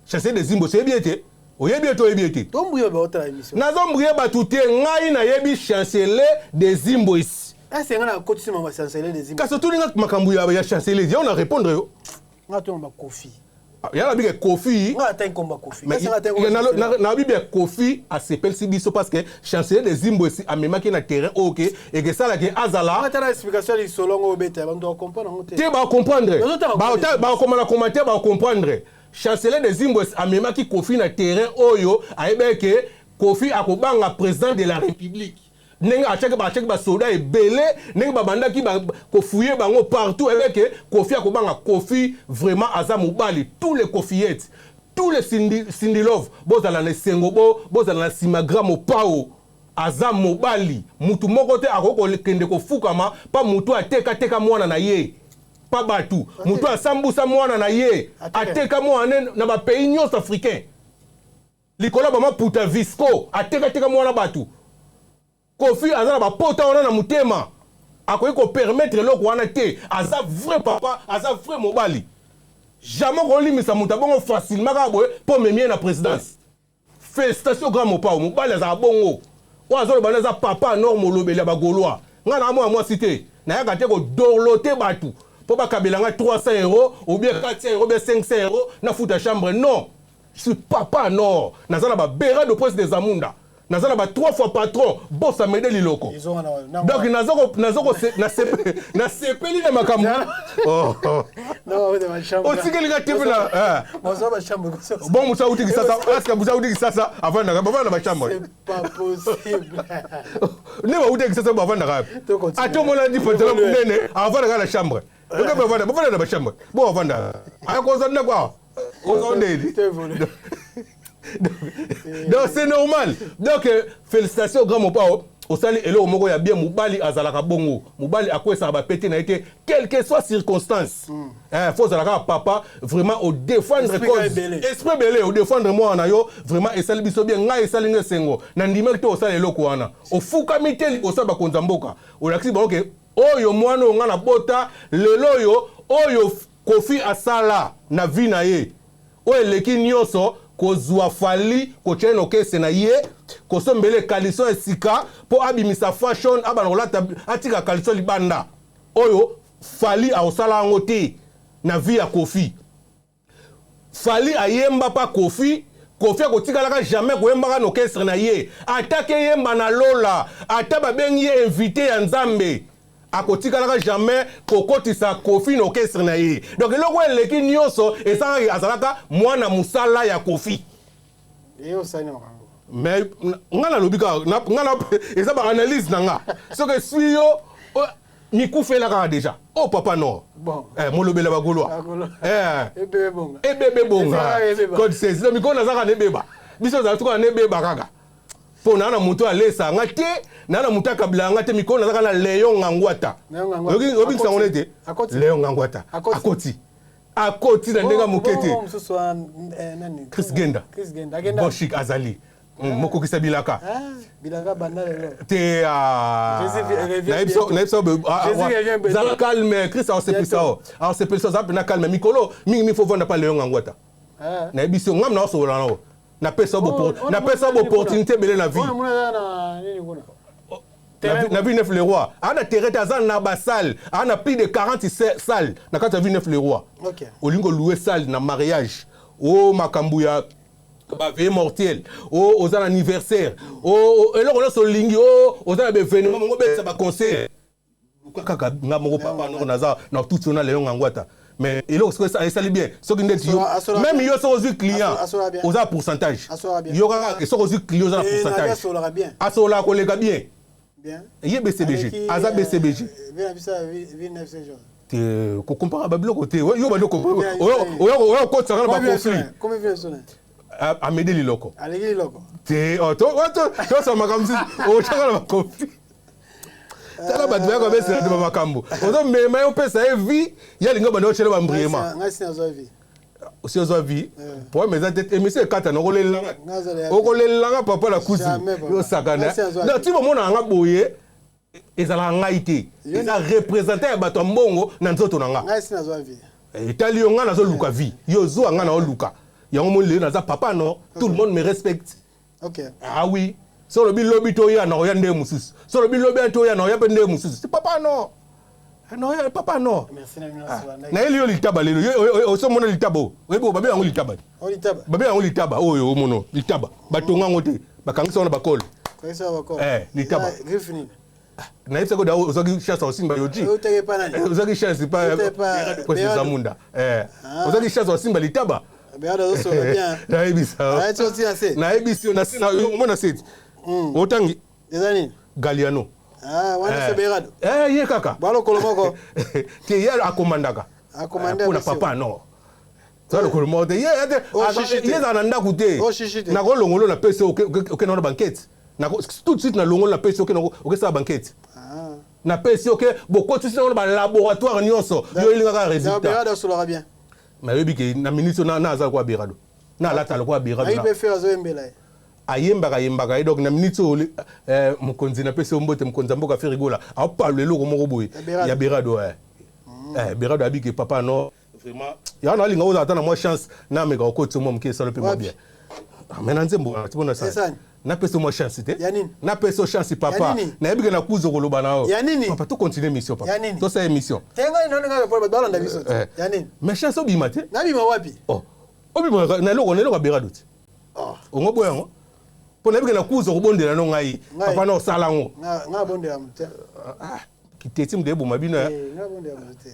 chancelier de Zimbo, oyebi ye te, oyebi ye te, oyebi ye te. Tombuye baotala émission. Nazombrie bato te. Ngai nayebi chancelier de Zimbwesi. Ese nga na kotisi mama chancelier de Zimbo. Kasi otuninga makambo ya chancelier, yango na répondre yo. Nga to mama Kofi. Ya nabi ke Kofi. Nga ata nkomba Kofi. Mais Kasi nga ata nkomba chancelier. Nayebi bien Kofi asepelisi biso, parce que chancelier de Zimbwesi amemaki na terrain oyo ke ekesalaki azala. Nga tala explication ya lisolo ngo obeta, bantu bacomprendre yango te. Te, bacomprendre. Bazotanga. Bakoma na commentaire, bacomprendre. Chancelier de Zimbwesi amemaki Kofi na terrain oyo ayebaki ke Kofi akobanga président de la République. Ndenge atiaki basoda ebele, ndenge babandaki kofouiller bango partout, ayebaki ke Kofi akobanga. Kofi vraiment aza mobali. Tous les Kofiettes, tous les Cindy, Cindy Love, bozala na esengo, bozala na nsima grand mopao, aza mobali. Mutu moko te akoki kokende kofukama mpa mutu atekateka mwana na ye, mpa bato mutu asambusa mwana na ye. Ateka. Ateka mwana ne na bapays nyonso africain likolo ya bamaputa visco, atekateka mwana bato. Kofi aza na bapota wana na motema, akoki kopermettre eloko wana te. Aza vrai papa, aza vrai mobali. Jamais kolimisa moto abongo facilement kaka boye mpo omemi ye na présidence. Félicitation, grand mopao. Mobali azala bongo. Oyo azoloba nde aza papa nor, molobeli ya bagaulois. Ngai na mwana mwasi te, nayaka te kodorloter bato mpo bakabela ngai 300 € ou bien 400 € ou bien 500 € nafuta chambre. Non, je suis papa nor. Naza na babera de prince des Amunda, naza na ba trois fois patron bosa mede liloko. Ezonga na Donc nasepeli na makambo. Oh. Otikeli nga te mpe na bon, mosu auti Kisasa. Est-ce mosu auti Kisasa avandaka, bavanda na bachambre? C'est pas possible. Nde bauti Kisasa, bavandaka To continue. Ata omona di pantalon monene, avandaka na chambre. Oke, bavanda na bachambre, bo bavanda, akozwa ndako awa. Oza ndeni. Donc c'est normal. Donc félicitations grand Mopao, osali eloko moko ya bien. Mobali azalaka bongo, mobali akwesaka bapete na ye te, quelle que soit circonstance. Faut ozala kaka papa, vraiment odéfendre cause, esprit ebele, odéfendre mwana na yo. Vraiment esali biso bien, ngai esali nga esengo. Na ndimaki te, osala eloko wana, ofukami te liboso ya bakonzi ya mboka, olakisi bango ke oyo mwana oyo ngai nabota lelo oyo, oyo Kofi asala na vie na ye oyo eleki nyonso, kozwa Fally, kotia ye na orchestre na ye, kosombela caleçon ya sika mpo abimisa fashion, abana kolata, atika caleçon libanda. Oyo Fally akosala yango te na vie ya Kofi. Fally ayemba mpa Kofi, Kofi akotikalaka jamais koyembaka na orchestre na ye. Atake yemba na lola, ata babengi ye invité ya Nzambe, akotikalaka jamais kokotisa Kofi na orchestre na ye. Donc eloko oyo eleki nyonso esalaki, azalaka mwana mosala ya Kofi. Mais nga nalobi kaka, nga eza baanalyse na nga. Soki eswi yo, mikufela kaka déjà. Oh papa, non. Bon. Molobela bagaulois, ebebe bonga code 16. Mikolo nazaka na ebeba, biso ozala tuka na ebeba kaka mpo naa na moto alesa nga te, naa na moto akabila yanga te. Mikolo nazaka na Leon Ngangwata, obikisa ngo nete Leon Ngangwata akoti, akoti na ndenge moke te. Chris Genda Boshik azali mokokisa bilaka te. Nayebisa, zala calme. Chris aosepelisa o, aosepelisa. Oza mpena calme mikolo mingi, faut vanda pa Leon Ngangwata. Nayebisi yo, ngam na osobola nao, napesa opportunité ebele na vie, na ville Neuf le Roi. Aa na terrain te, aza na basalle, aa na plus de 40 salle na kati ya ville Neuf le Roi. Olingi olouer salle na mariage, o makambo ya baveillée mortuaire, o oza na anniversaire, o eloko nyonso olingi, o oza na baévénement mongo, obetisa baconcert, luka kaka nga moko papa noko, naza na tuti ona Leon Ngangwata. Mais eloko soki esali bien, soki ndeti yo même, yo soki ozwi client, oza na pourcentage. Yo kaka soki ozwi client, oza na pourcentage. Asololaka koleka bien ye BCBG, aza BCBG te. Kokompara babiloko te, yo bandi oya okotisaka na baconflit. Amede liloko te, tosala makambo mosusu, otyaka na baconflit. Tala bato bayaka besela te bamakambo, ozomema ye, opesa ye vie, ye alingi banda otyela bambriema. Osi ozwa vie, problème eza te. Émission ekatana, okolelanga, okolelanga papa na kusu, osakana. Donc ti bomona yanga boye, ezalaka ngai te, eza représentant ya bato ya mbongo na nzoto na nga. Etali yo, ngai nazoluka vie, yo ozwa, ngai naoluka yango. Moni lelo naza papa, non, tout le monde me respecte. Ah oui, so olobi lobi toya, na oya ndenge mosusu. So olobi lobi ya toya, na oya mpe ndenge mosusu. C'est papa, non non, papa, non. Nayeli yo litaba lelo, osomona litaba oyo, oyebi babe yango litaba, babe yango litaba oyo, omono litaba, batonga yango te, bakangisa wana bakole litaba. Nayebisaki oda, ozwaki chance osimba yoji, ozwaki chance pa Zamunda, ozwaki chance osimba litaba. Nayebisa, nayebisi yo omona seti otangi Galiano. Ye kaka te, ye akomandaka mpona papa, non, za lokolo moko te. Ye ezala na ndako te, nakolongolo, napesi, okende wana bankete tout de suite. Nalongolo, napesi, okesala bankete, napesi, oke bokotisi nango na balaboratoire nyonso, yo elingaka résultat. Nayebi ke na minute na aza lokola Berado, na alata lokola Berado, ayembaka, ayembaka ye. Donc na minute oyo, mokonzi, napesi yo mbote, mokonzi ya mboka Ferre Gola aopalo eloko moko boye ya Berado. Berado abiki papa, non, vraiment yango nalinga ozala ata na mwa chance, nameka okotisa mwa moke, esala mpe mwa bien. Mais na nzembo wana tipona sala, napesa mwa chance te, napesa yo chance papa. Nayebi ke nakuza koloba na yo papa. Tocontinue émission papa, tosala émission. Mais chance obima te. Obima na eloko, na eloko ya Berado te, ongo boya yango mpo nayebi ke nakuza kobondela no ngai papa na osala yango. Kiteti mutu eboma bino,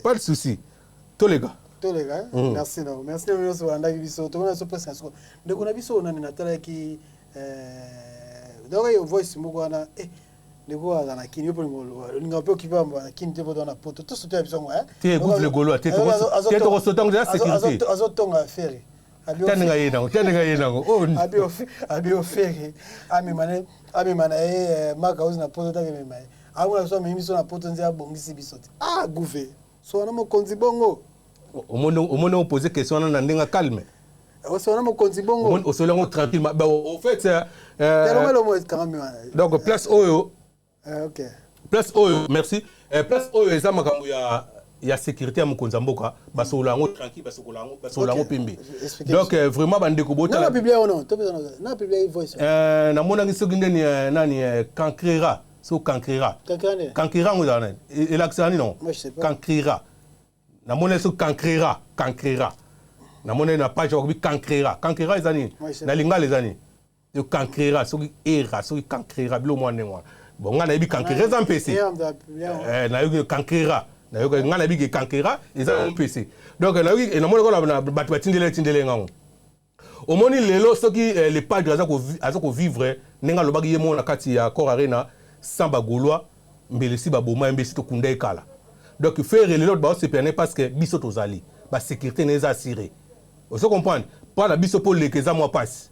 pas de souci, toleka. Toleka. Merci na, merci na nyonso balandaki biso. Tomona biso presque na siko. Ndeko na biso nani natalaki donc oyo voice moko wana, ndeko aza na Kini, yo mpo olinga mpe okipa na Kini te, mpo toza na poto, tosoto ya biso yango. Te, gouve le Gaulois te, tokosota yango ya sécurité. Azotonga Ferre. Ta ndenge aye nango, ta ndenge aye nango. Oh, abi ofere amema na ye maka ozi na poto, take mema ye, amona biso, amemi biso na poto, nze abongisi biso te. Ah, gouve, so wana mokonzi bongo. Omoni, opose question wana na ndenge calme. So wana mokonzi bongo. Osoli yango tranquille. Au fait, donc place oyo, place oyo, merci, place oyo eza makambo ya sécurité ya mokonzi ya mboka. Basolola yango tranquille, basokola yango, basolola yango pembe. Donc vraiment, bandeko, botala. Namonaki soki ndeni nani, cancrera, so cancrera, cancrera yango ezala nani, elakisaka nini? Non, cancrera, namoni soki cancrera, cancrera, namoni na page bakobi cancrera. Cancrera eza nini na lingala? Eza nini cancrera? Soki era, soki cancrera, bilo mwa ndenge wana. Bon, ngai nayebi cancrera eza mpese. Nayoki cancrera, nayoki, ngai nayebi ke cancrera eza mpese. Donc nayoki, namoni kona bato batindele tindele ngango. Omoni lelo, soki le padre aza kovivre ndenge alobaki ye moko na kati ya Accor Arena, sans Bagaulois mbele si baboma ye, mbesi tokunda ye kala. Donc Ferre lelo baosepela ne parce que biso tozali, basécurité na eza assuré. Ozo comprendre? Mpo na biso, mpo leka eza mwa mpasi.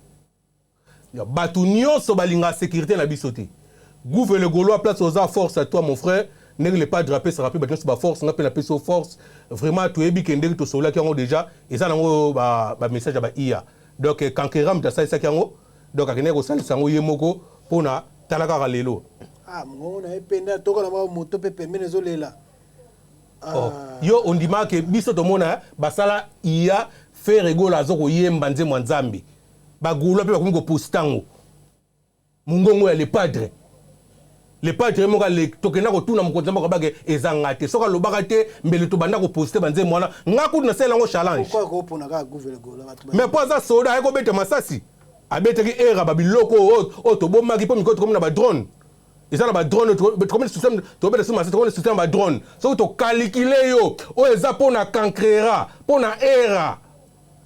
Bato nyonso balingaka sécurité na biso te. Gouve le Gaulois, place oza, force à toi, mon frère. Ndenge le padre apesaka mpe bato nyonso baforce, nga mpe napesi yo force. Vraiment, toyebi ke ndenge tosololaki yango déjà, eza nango bamessage ya ba IA. Donc cancrera, moto asalisaki yango, donc akendaki kosalisa yango ye moko mpona tala kaka lelo. Ah, mongongo na ye penda tokola moto mpe pembeni ezolela. Oh. Yo ondimaka biso tomona basala iya Ferre Gola aza koyemba nzembo ya Nzambe, Bagaulois mpe bakomi koposta yango, mongongo ya le padre. Le padre moko tokenda kotuna mokonzi moko bake ezanga te. Soki alobaka te, mbele tobanda koposte banzembo wana. Nga kutu nasala yango challenge, mais mpo aza soda, aye kobeta masasi, abetaki era babiloko oyo tobomaki mpo mikolo tokomi na badrone. Eza na badrone, tokomi système, tobeta so masasi, tokomi système ya badrone. Soki tokalikile yo, oyo eza mpo na cancrera, mpo na era,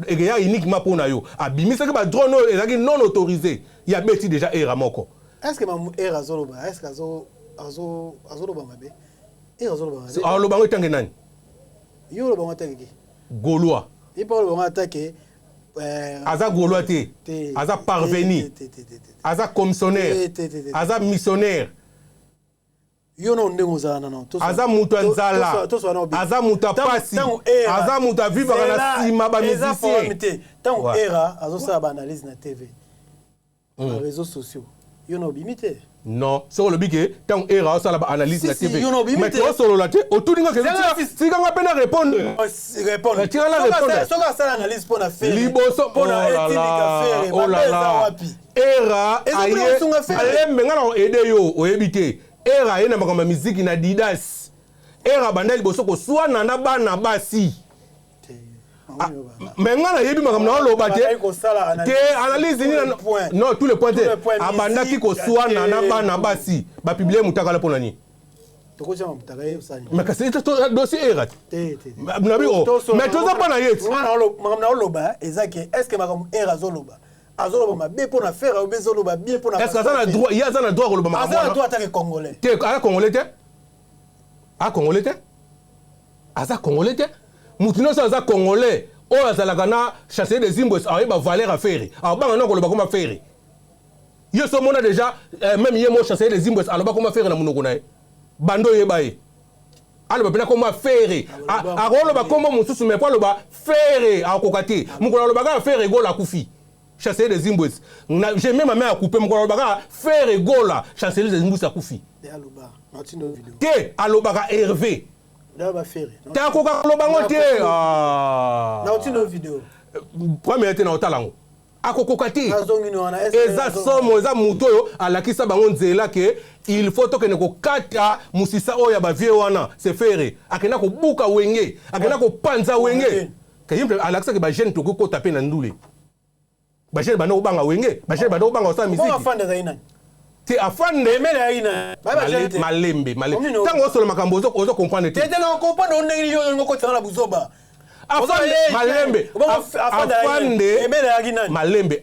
ekeya uniquement mpo na yo. Abimisaki badrone oyo ezalaki non autorisé, ye abeti déjà era moko. Est ce que mamu era azoloba, est ce que azoloba mabe? Era azoloba mabe? Aloba yango etange nani? Yo oloba yango atange ki? Gaulois. Ye mpe oloba yango atake. Aza Gaulois te, aza parvenu, aza commissionnaire, aza missionnaire. Yo na ndenge ozala nano. Aza moto ya nzala, aza moto ya pasi, aza moto avivaka na nsima bamusicien. Te, ntango era azosala baanalyse na TV, na réseaux sociaux, yo na obimi te. Non, soki olobi ke ntango era osala baanalyse na TV, mais tosolola te, otuni nga, tikanga mpe na répondre. Tikanga répondre. Soki asala analyse mpo na Ferre, liboso mpona etindika Ferre, eza wapi? Era aye alembe, nga na aide yo, oyebi te. Era aye na makambo ya miziki na Didas. Era banda liboso koswana na bana basi, mais nga nayebi makambo na oloba te. Te, analyse nini? Non, tous les points te. Abandaki koswana na bana basi, bapublier mutakala mpo na nini? Mais kasi dossier era te nabi o, mais toza mpa na ye ti. Makambo na oloba eza ke, est ce que makambo era azoloba, azoloba mabe mpo na Ferre obe ezoloba bien mpo na? Est ce que aza na droit? Ye aza na droit koloba makambo? Aza na droit atake Congolais. Te, aza Congolais te, aza Congolais te, aza Congolais te. Mutu nyonso aza Congolais oyo azalaka na Chancelier des Imbos ayeba valeur ya Ferre, abanga na koloba koma Ferre. Ye so omona déjà, même ye mo Chancelier des Imbos aloba koma Ferre na monoko na ye, bando oyeba ye aloba mpena koma Ferre. Akoloba kombo mosusu, mais po aloba Ferre akokoka te. Mokolo alobaka Ferre Gola akufi. Chancelier des Imbos, j'ai même ma main à couper, mokolo alobaka Ferre Gola, Chancelier des Imbos akufi. Te, alobaka Hervé te, akoka koloba ngo te. Premier te na otala yango, akokoka te. Eza somo, eza motu oyo alakisa bango nzela ke il faut tokende kokata mosisa oyo ya bavie wana. C'est Ferre akenda kobuka Wenge, akenda kopanza Wenge, ke ye alakisaki bajeune tokoki kota mpe na ndule. Bajeune banda kobanga Wenge, bajeune banda kobanga kosala misiki te. Afande malembe malembe, ntango osola makambo ozo comprendre te. Afande malembe, afande malembe,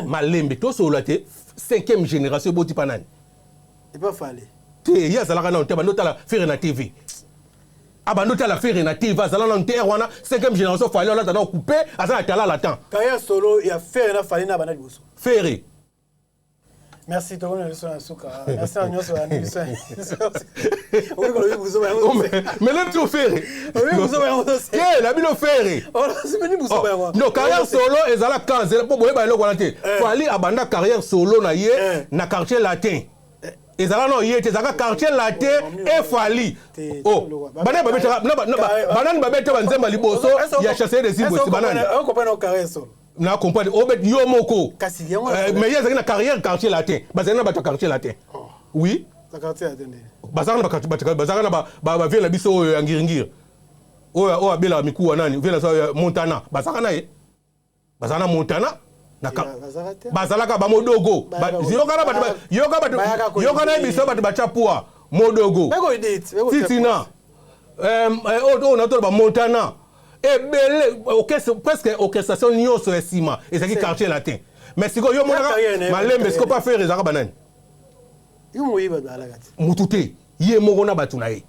malembe, tosolola te. Cinquième génération eboti mpa nani? Te, ye azalaka nano te, bando otala Ferre na TV. Abandi otala Ferre na TV, azala nanu te. Wana cinquième génération, Fally alata na coupe, aza na talala temps. Carrière solo ya Ferre na Fally na banda liboso? Ferre. Merci, tokomi na biso na suka. Merci na nyonso ya biso. Okoki kolobi buzoba yango. Mais même ti Ferre te na bino Ferre. Non, carrière solo ezala quand? Mpo boyeba eloko wana te. Fally abanda carrière solo na ye na Quartier Latin. Ezala no ye te, ezalaka Quartier Latin. E Fally, oh, banani babetaka? Banani babeta banzemba liboso ya Chasseur des Imbwesi? Banani? Na comprendre, obet yo moko, mais ye azalaki na carrière Quartier Latin, bazalaki na bato ya Quartier Latin, oui. Bazalaka na bavieux na biso oyo ya ngiringiri, oyo abelaka mikuwa, nani, vieux na Montana. Bazalaka na ye, bazalaka na Montana, bazalaka bamodogo. Yoka na ye, biso bato batya poa modogo titina oyo natola bamontana ebele, presque orchestration nyonso ya nsima ezalaki Quartier Latin. Mais sikoyo yo monaka malembe, sikoyo pa Ferre ezalaka banani? Mutu te, ye moko na bato na ye.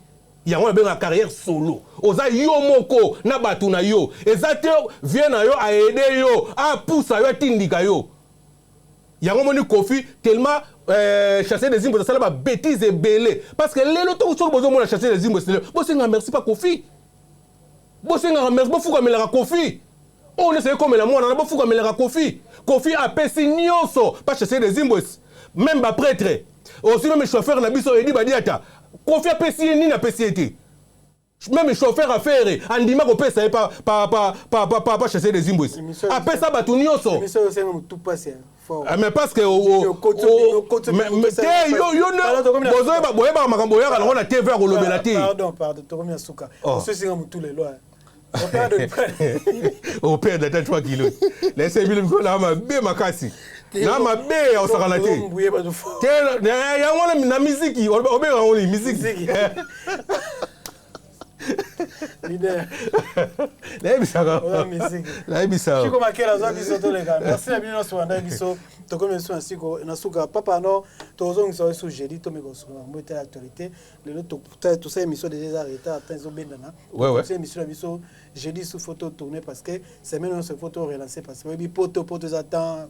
Yango nabengaka carrière solo. Oza yo moko na bato na yo, eza te vieux na yo aide yo, apusa yo, atindika yo. Yango moni Koffi tellement Chasseur des Imbos asala babêtises ebele, parce que lelo to soki bozomona Chasseur des Imbos lelo, bosengaka merci pa Koffi, bosengaka merci, bofukamelaka Koffi. Oyo nyonso ekomela mwana na, bofukamelaka Koffi. Koffi apesi nyonso pa Chasseur des Imbos, même baprêtre aussi, même chauffeur na biso Edi Badiata. Koffi apesi ye nini? Apesi ye te. Même chauffeur affaire andima kopesa ye pa, pa, pa, pa, pa, pa, pa Chasseur des Imbos apesa bato nyonso. Ah, mais parce que te yo bozoyeba, boyebaka makambo oyaka nango na TV ya kolobela te. Pardon, pardon, tokomi na suka. Ososinga motu lelo. Operdre ata 3 kilo. Laisse bino biko na mabe makasi, na mabe ya kosakana te te. Yango wana na miziki, obenga yango nini? Miziki. Leader. Nayebisaka, nayebisaka. Chiko Makela azwa biso, toleka. Merci na bino nyonso banda biso. Tokomi biso na siko na suka. Papa no, tozongisa oyo su jeudi, tomeka kosunga bango etala actualité. Lelo tosala émission déjà, eza retard, ata ezobendana. Tosala émission na biso jeudi, su faut tourner, parce que semaine nyonso faut to relancer, parce que oyebi poto, poto eza temps,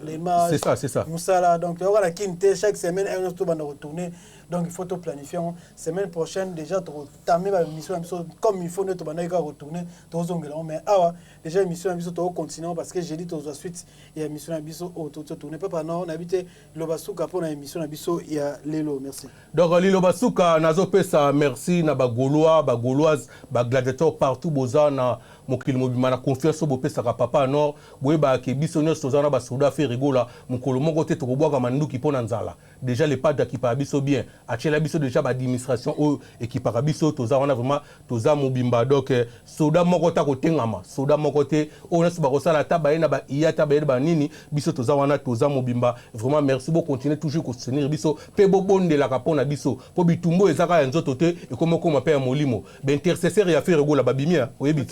les matchs. C'est ça, c'est ça. Mosala, donc toyoka na kini te. Chaque semaine ayo nyonso tobanda kotourner, donc il faut to planifier yango. Semaine prochaine déjà tokotame baémission na biso comme il faut, nde tobandaki kaka kotourner, tozongela yango. Mais awa déjà émission na biso tokocontinue, parce que jeudi tozwa suite ya émission na biso oyo totourner. Papa no, nayebi te, liloba suka mpona émission na biso ya lelo. Merci. Donc liloba suka nazopesa merci na Bagaulois, Bagauloise, bagladiateur partout boza na mokili mobimba, na confiance oyo bopesaka Papa Nord. Boyebaka biso nyonso toza na basoda Ferre Gola. Mokolo moko te tokobwaka manduki mpo na nzala. Déjà le padre akipaka biso bien, atiela biso déjà baadministration oyo ekipaka biso. Toza wana vraiment, toza mobimba. Donc soda moko te akotengama, soda moko te. Oyo nyonso bakosala, ata baye na baiya, ata baye na banini, biso toza wana, toza mobimba. Vraiment merci, bocontinue toujours kosoutenir biso mpe bobondelaka mpo na biso, mpo bitumbu oyo eza kaka ya nzoto te, ekoma okoma mpe ya molimo. Baintercesseur ya Ferre Gola babimi, oyebi,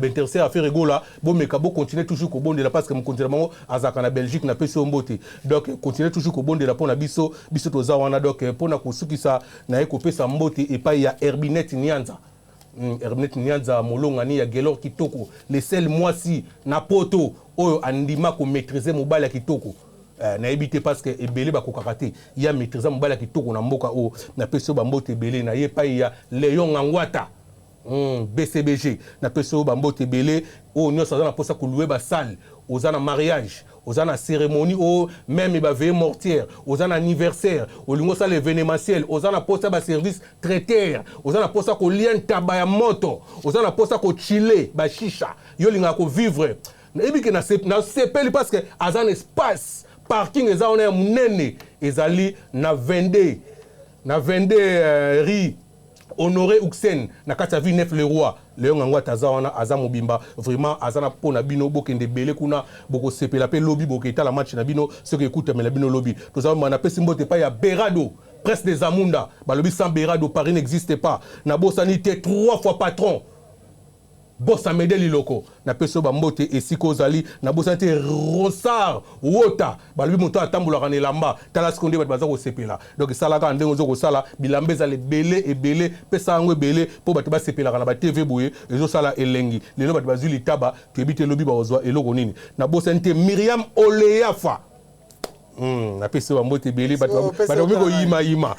baintercesseur ya Ferre Gola, bomeka bocontinue toujours kobondela, parce que mokonzi na bango azalaka na Belgique. Napesi yo mbote. Donc continue toujours kobondela mpo na biso, biso toza wana. Donc mpo na kosukisa, naye kopesa mbote epai ya Herbinet Nianza. Herbinet Nianza, molongani ya Gelor Kitoko, le seul mwasi na poto oyo andima komaîtrise mobali ya kitoko. Nayebi te, parce que ebele bakokaka te ya maîtrise mobali ya kitoko na mboka oyo. Napesi oyo bambote ebele na ye epai ya Leon Ngangwata, BCBG. Napesi oyo bambote ebele. Oyo nyonso aza na mposa kolouer basalle, oza na mariage, oza na cérémonie oyo, même baveillée mortuaire, oza na anniversaire, olingi osala événementiel, oza na mposa baservice traiteur, oza na mposa kolia ntaba ya moto, oza na mposa kochiller bashisha, yo olingaka kovivre, nayebi ke nasepeli, parce que aza na espace parking, eza wana ya monene, ezali na 22, na 22 rue Honoré Uxen, na kati ya Ville Neuf le Roi. Leon yango ata aza wana, aza mobimba vraiment, aza na mpo na bino. Bokende ebele kuna, bokosepela mpe lobi boketala match na bino soki ekutamela bino lobi. Toza ma, napesi mbote epai ya Berado, Presse des Amunda. Balobi sans Berado, Paris n'existe pas. Nabosani te trois fois patron. Boss Amede Liloko, napesi yo bambote esika ozali. Nabosani te Ronsard Wota, balobi moto atambolaka na elamba. Tala sikoyo nde bato baza kosepela. Donc esalaka ndenge oza kosala bilamba, ezala ebele ebele, pesa yango ebele mpo bato basepelaka na baTV boye, ezosala elengi. Lelo bato bazwi litaba, toyebi te elobi bakozwa eloko nini. Nabosani te Miriam Oleyafa. Napesi yo bambote ebele. Bato bakomi koyimayima.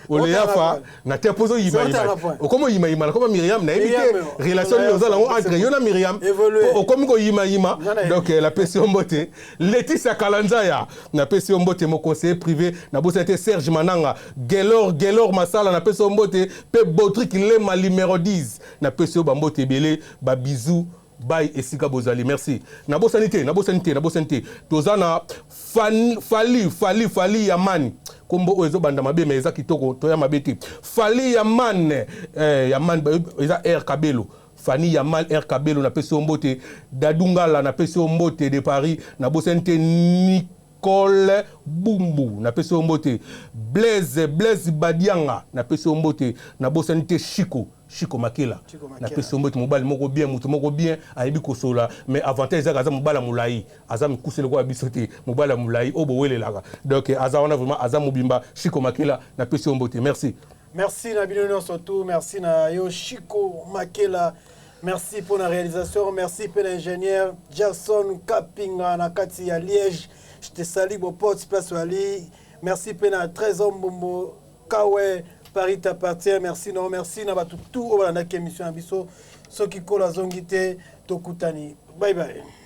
Oleyafa na te mpo ozoyimayima, okomi oyimayima nakoma Miriam. Nayebi te relation nini oza nango entre yo na Miriam, okomi koyimayima. Donc napesi yo mbote. Leticia Kalanzaya, napesi yo mbote, mo conseiller privé. Nabosani te Serge Mananga, Gelor Gelor Masala, napesi yo mbote. Mpe Bodrik Lema numéro 10, napesi yo bambote ebele, babisous bai esika bozali. Merci. Nabosani te, nabosani te, nabosani te, toza na Fali Fali Fali Yamani. Kombo oyo ezobanda mabe, mais eza kitoko, toya mabe te. Fali Yaman, Yaman eza R Kabelo. Fani Yamal R Kabelo, napesi yo mbote. Dadungala, napesi yo mbote de Paris. Nabosani te Nicole Bumbu, napesi yo mbote. Blaise Blaise Badianga, napesi yo mbote. Nabosani te Chico Chico Makela, napesi yo mbote. Mobali moko bien, moto moko bien, ayebi kosola, mais avantage ezaka aza mobali ya molai, aza mikuse lokola biso te, mobali ya molai oyo bowelelaka. Donc aza wana vraiment, aza mobimba. Chico Makela, napesi yo mbote, merci. Merci na bino nyonso tout. Merci na yo Chico Makela, merci pour la réalisation, merci mpe na ingénieur Jackson Kapinga na kati ya Liège. Je te salue, bopote place wali. Merci mpe na Trésor Mbombo Kawe, Paris t'appartient. Merci non, merci na bato tout oyo balandaki émission na biso. Soki kolo azongi te, tokutani. Bye bye.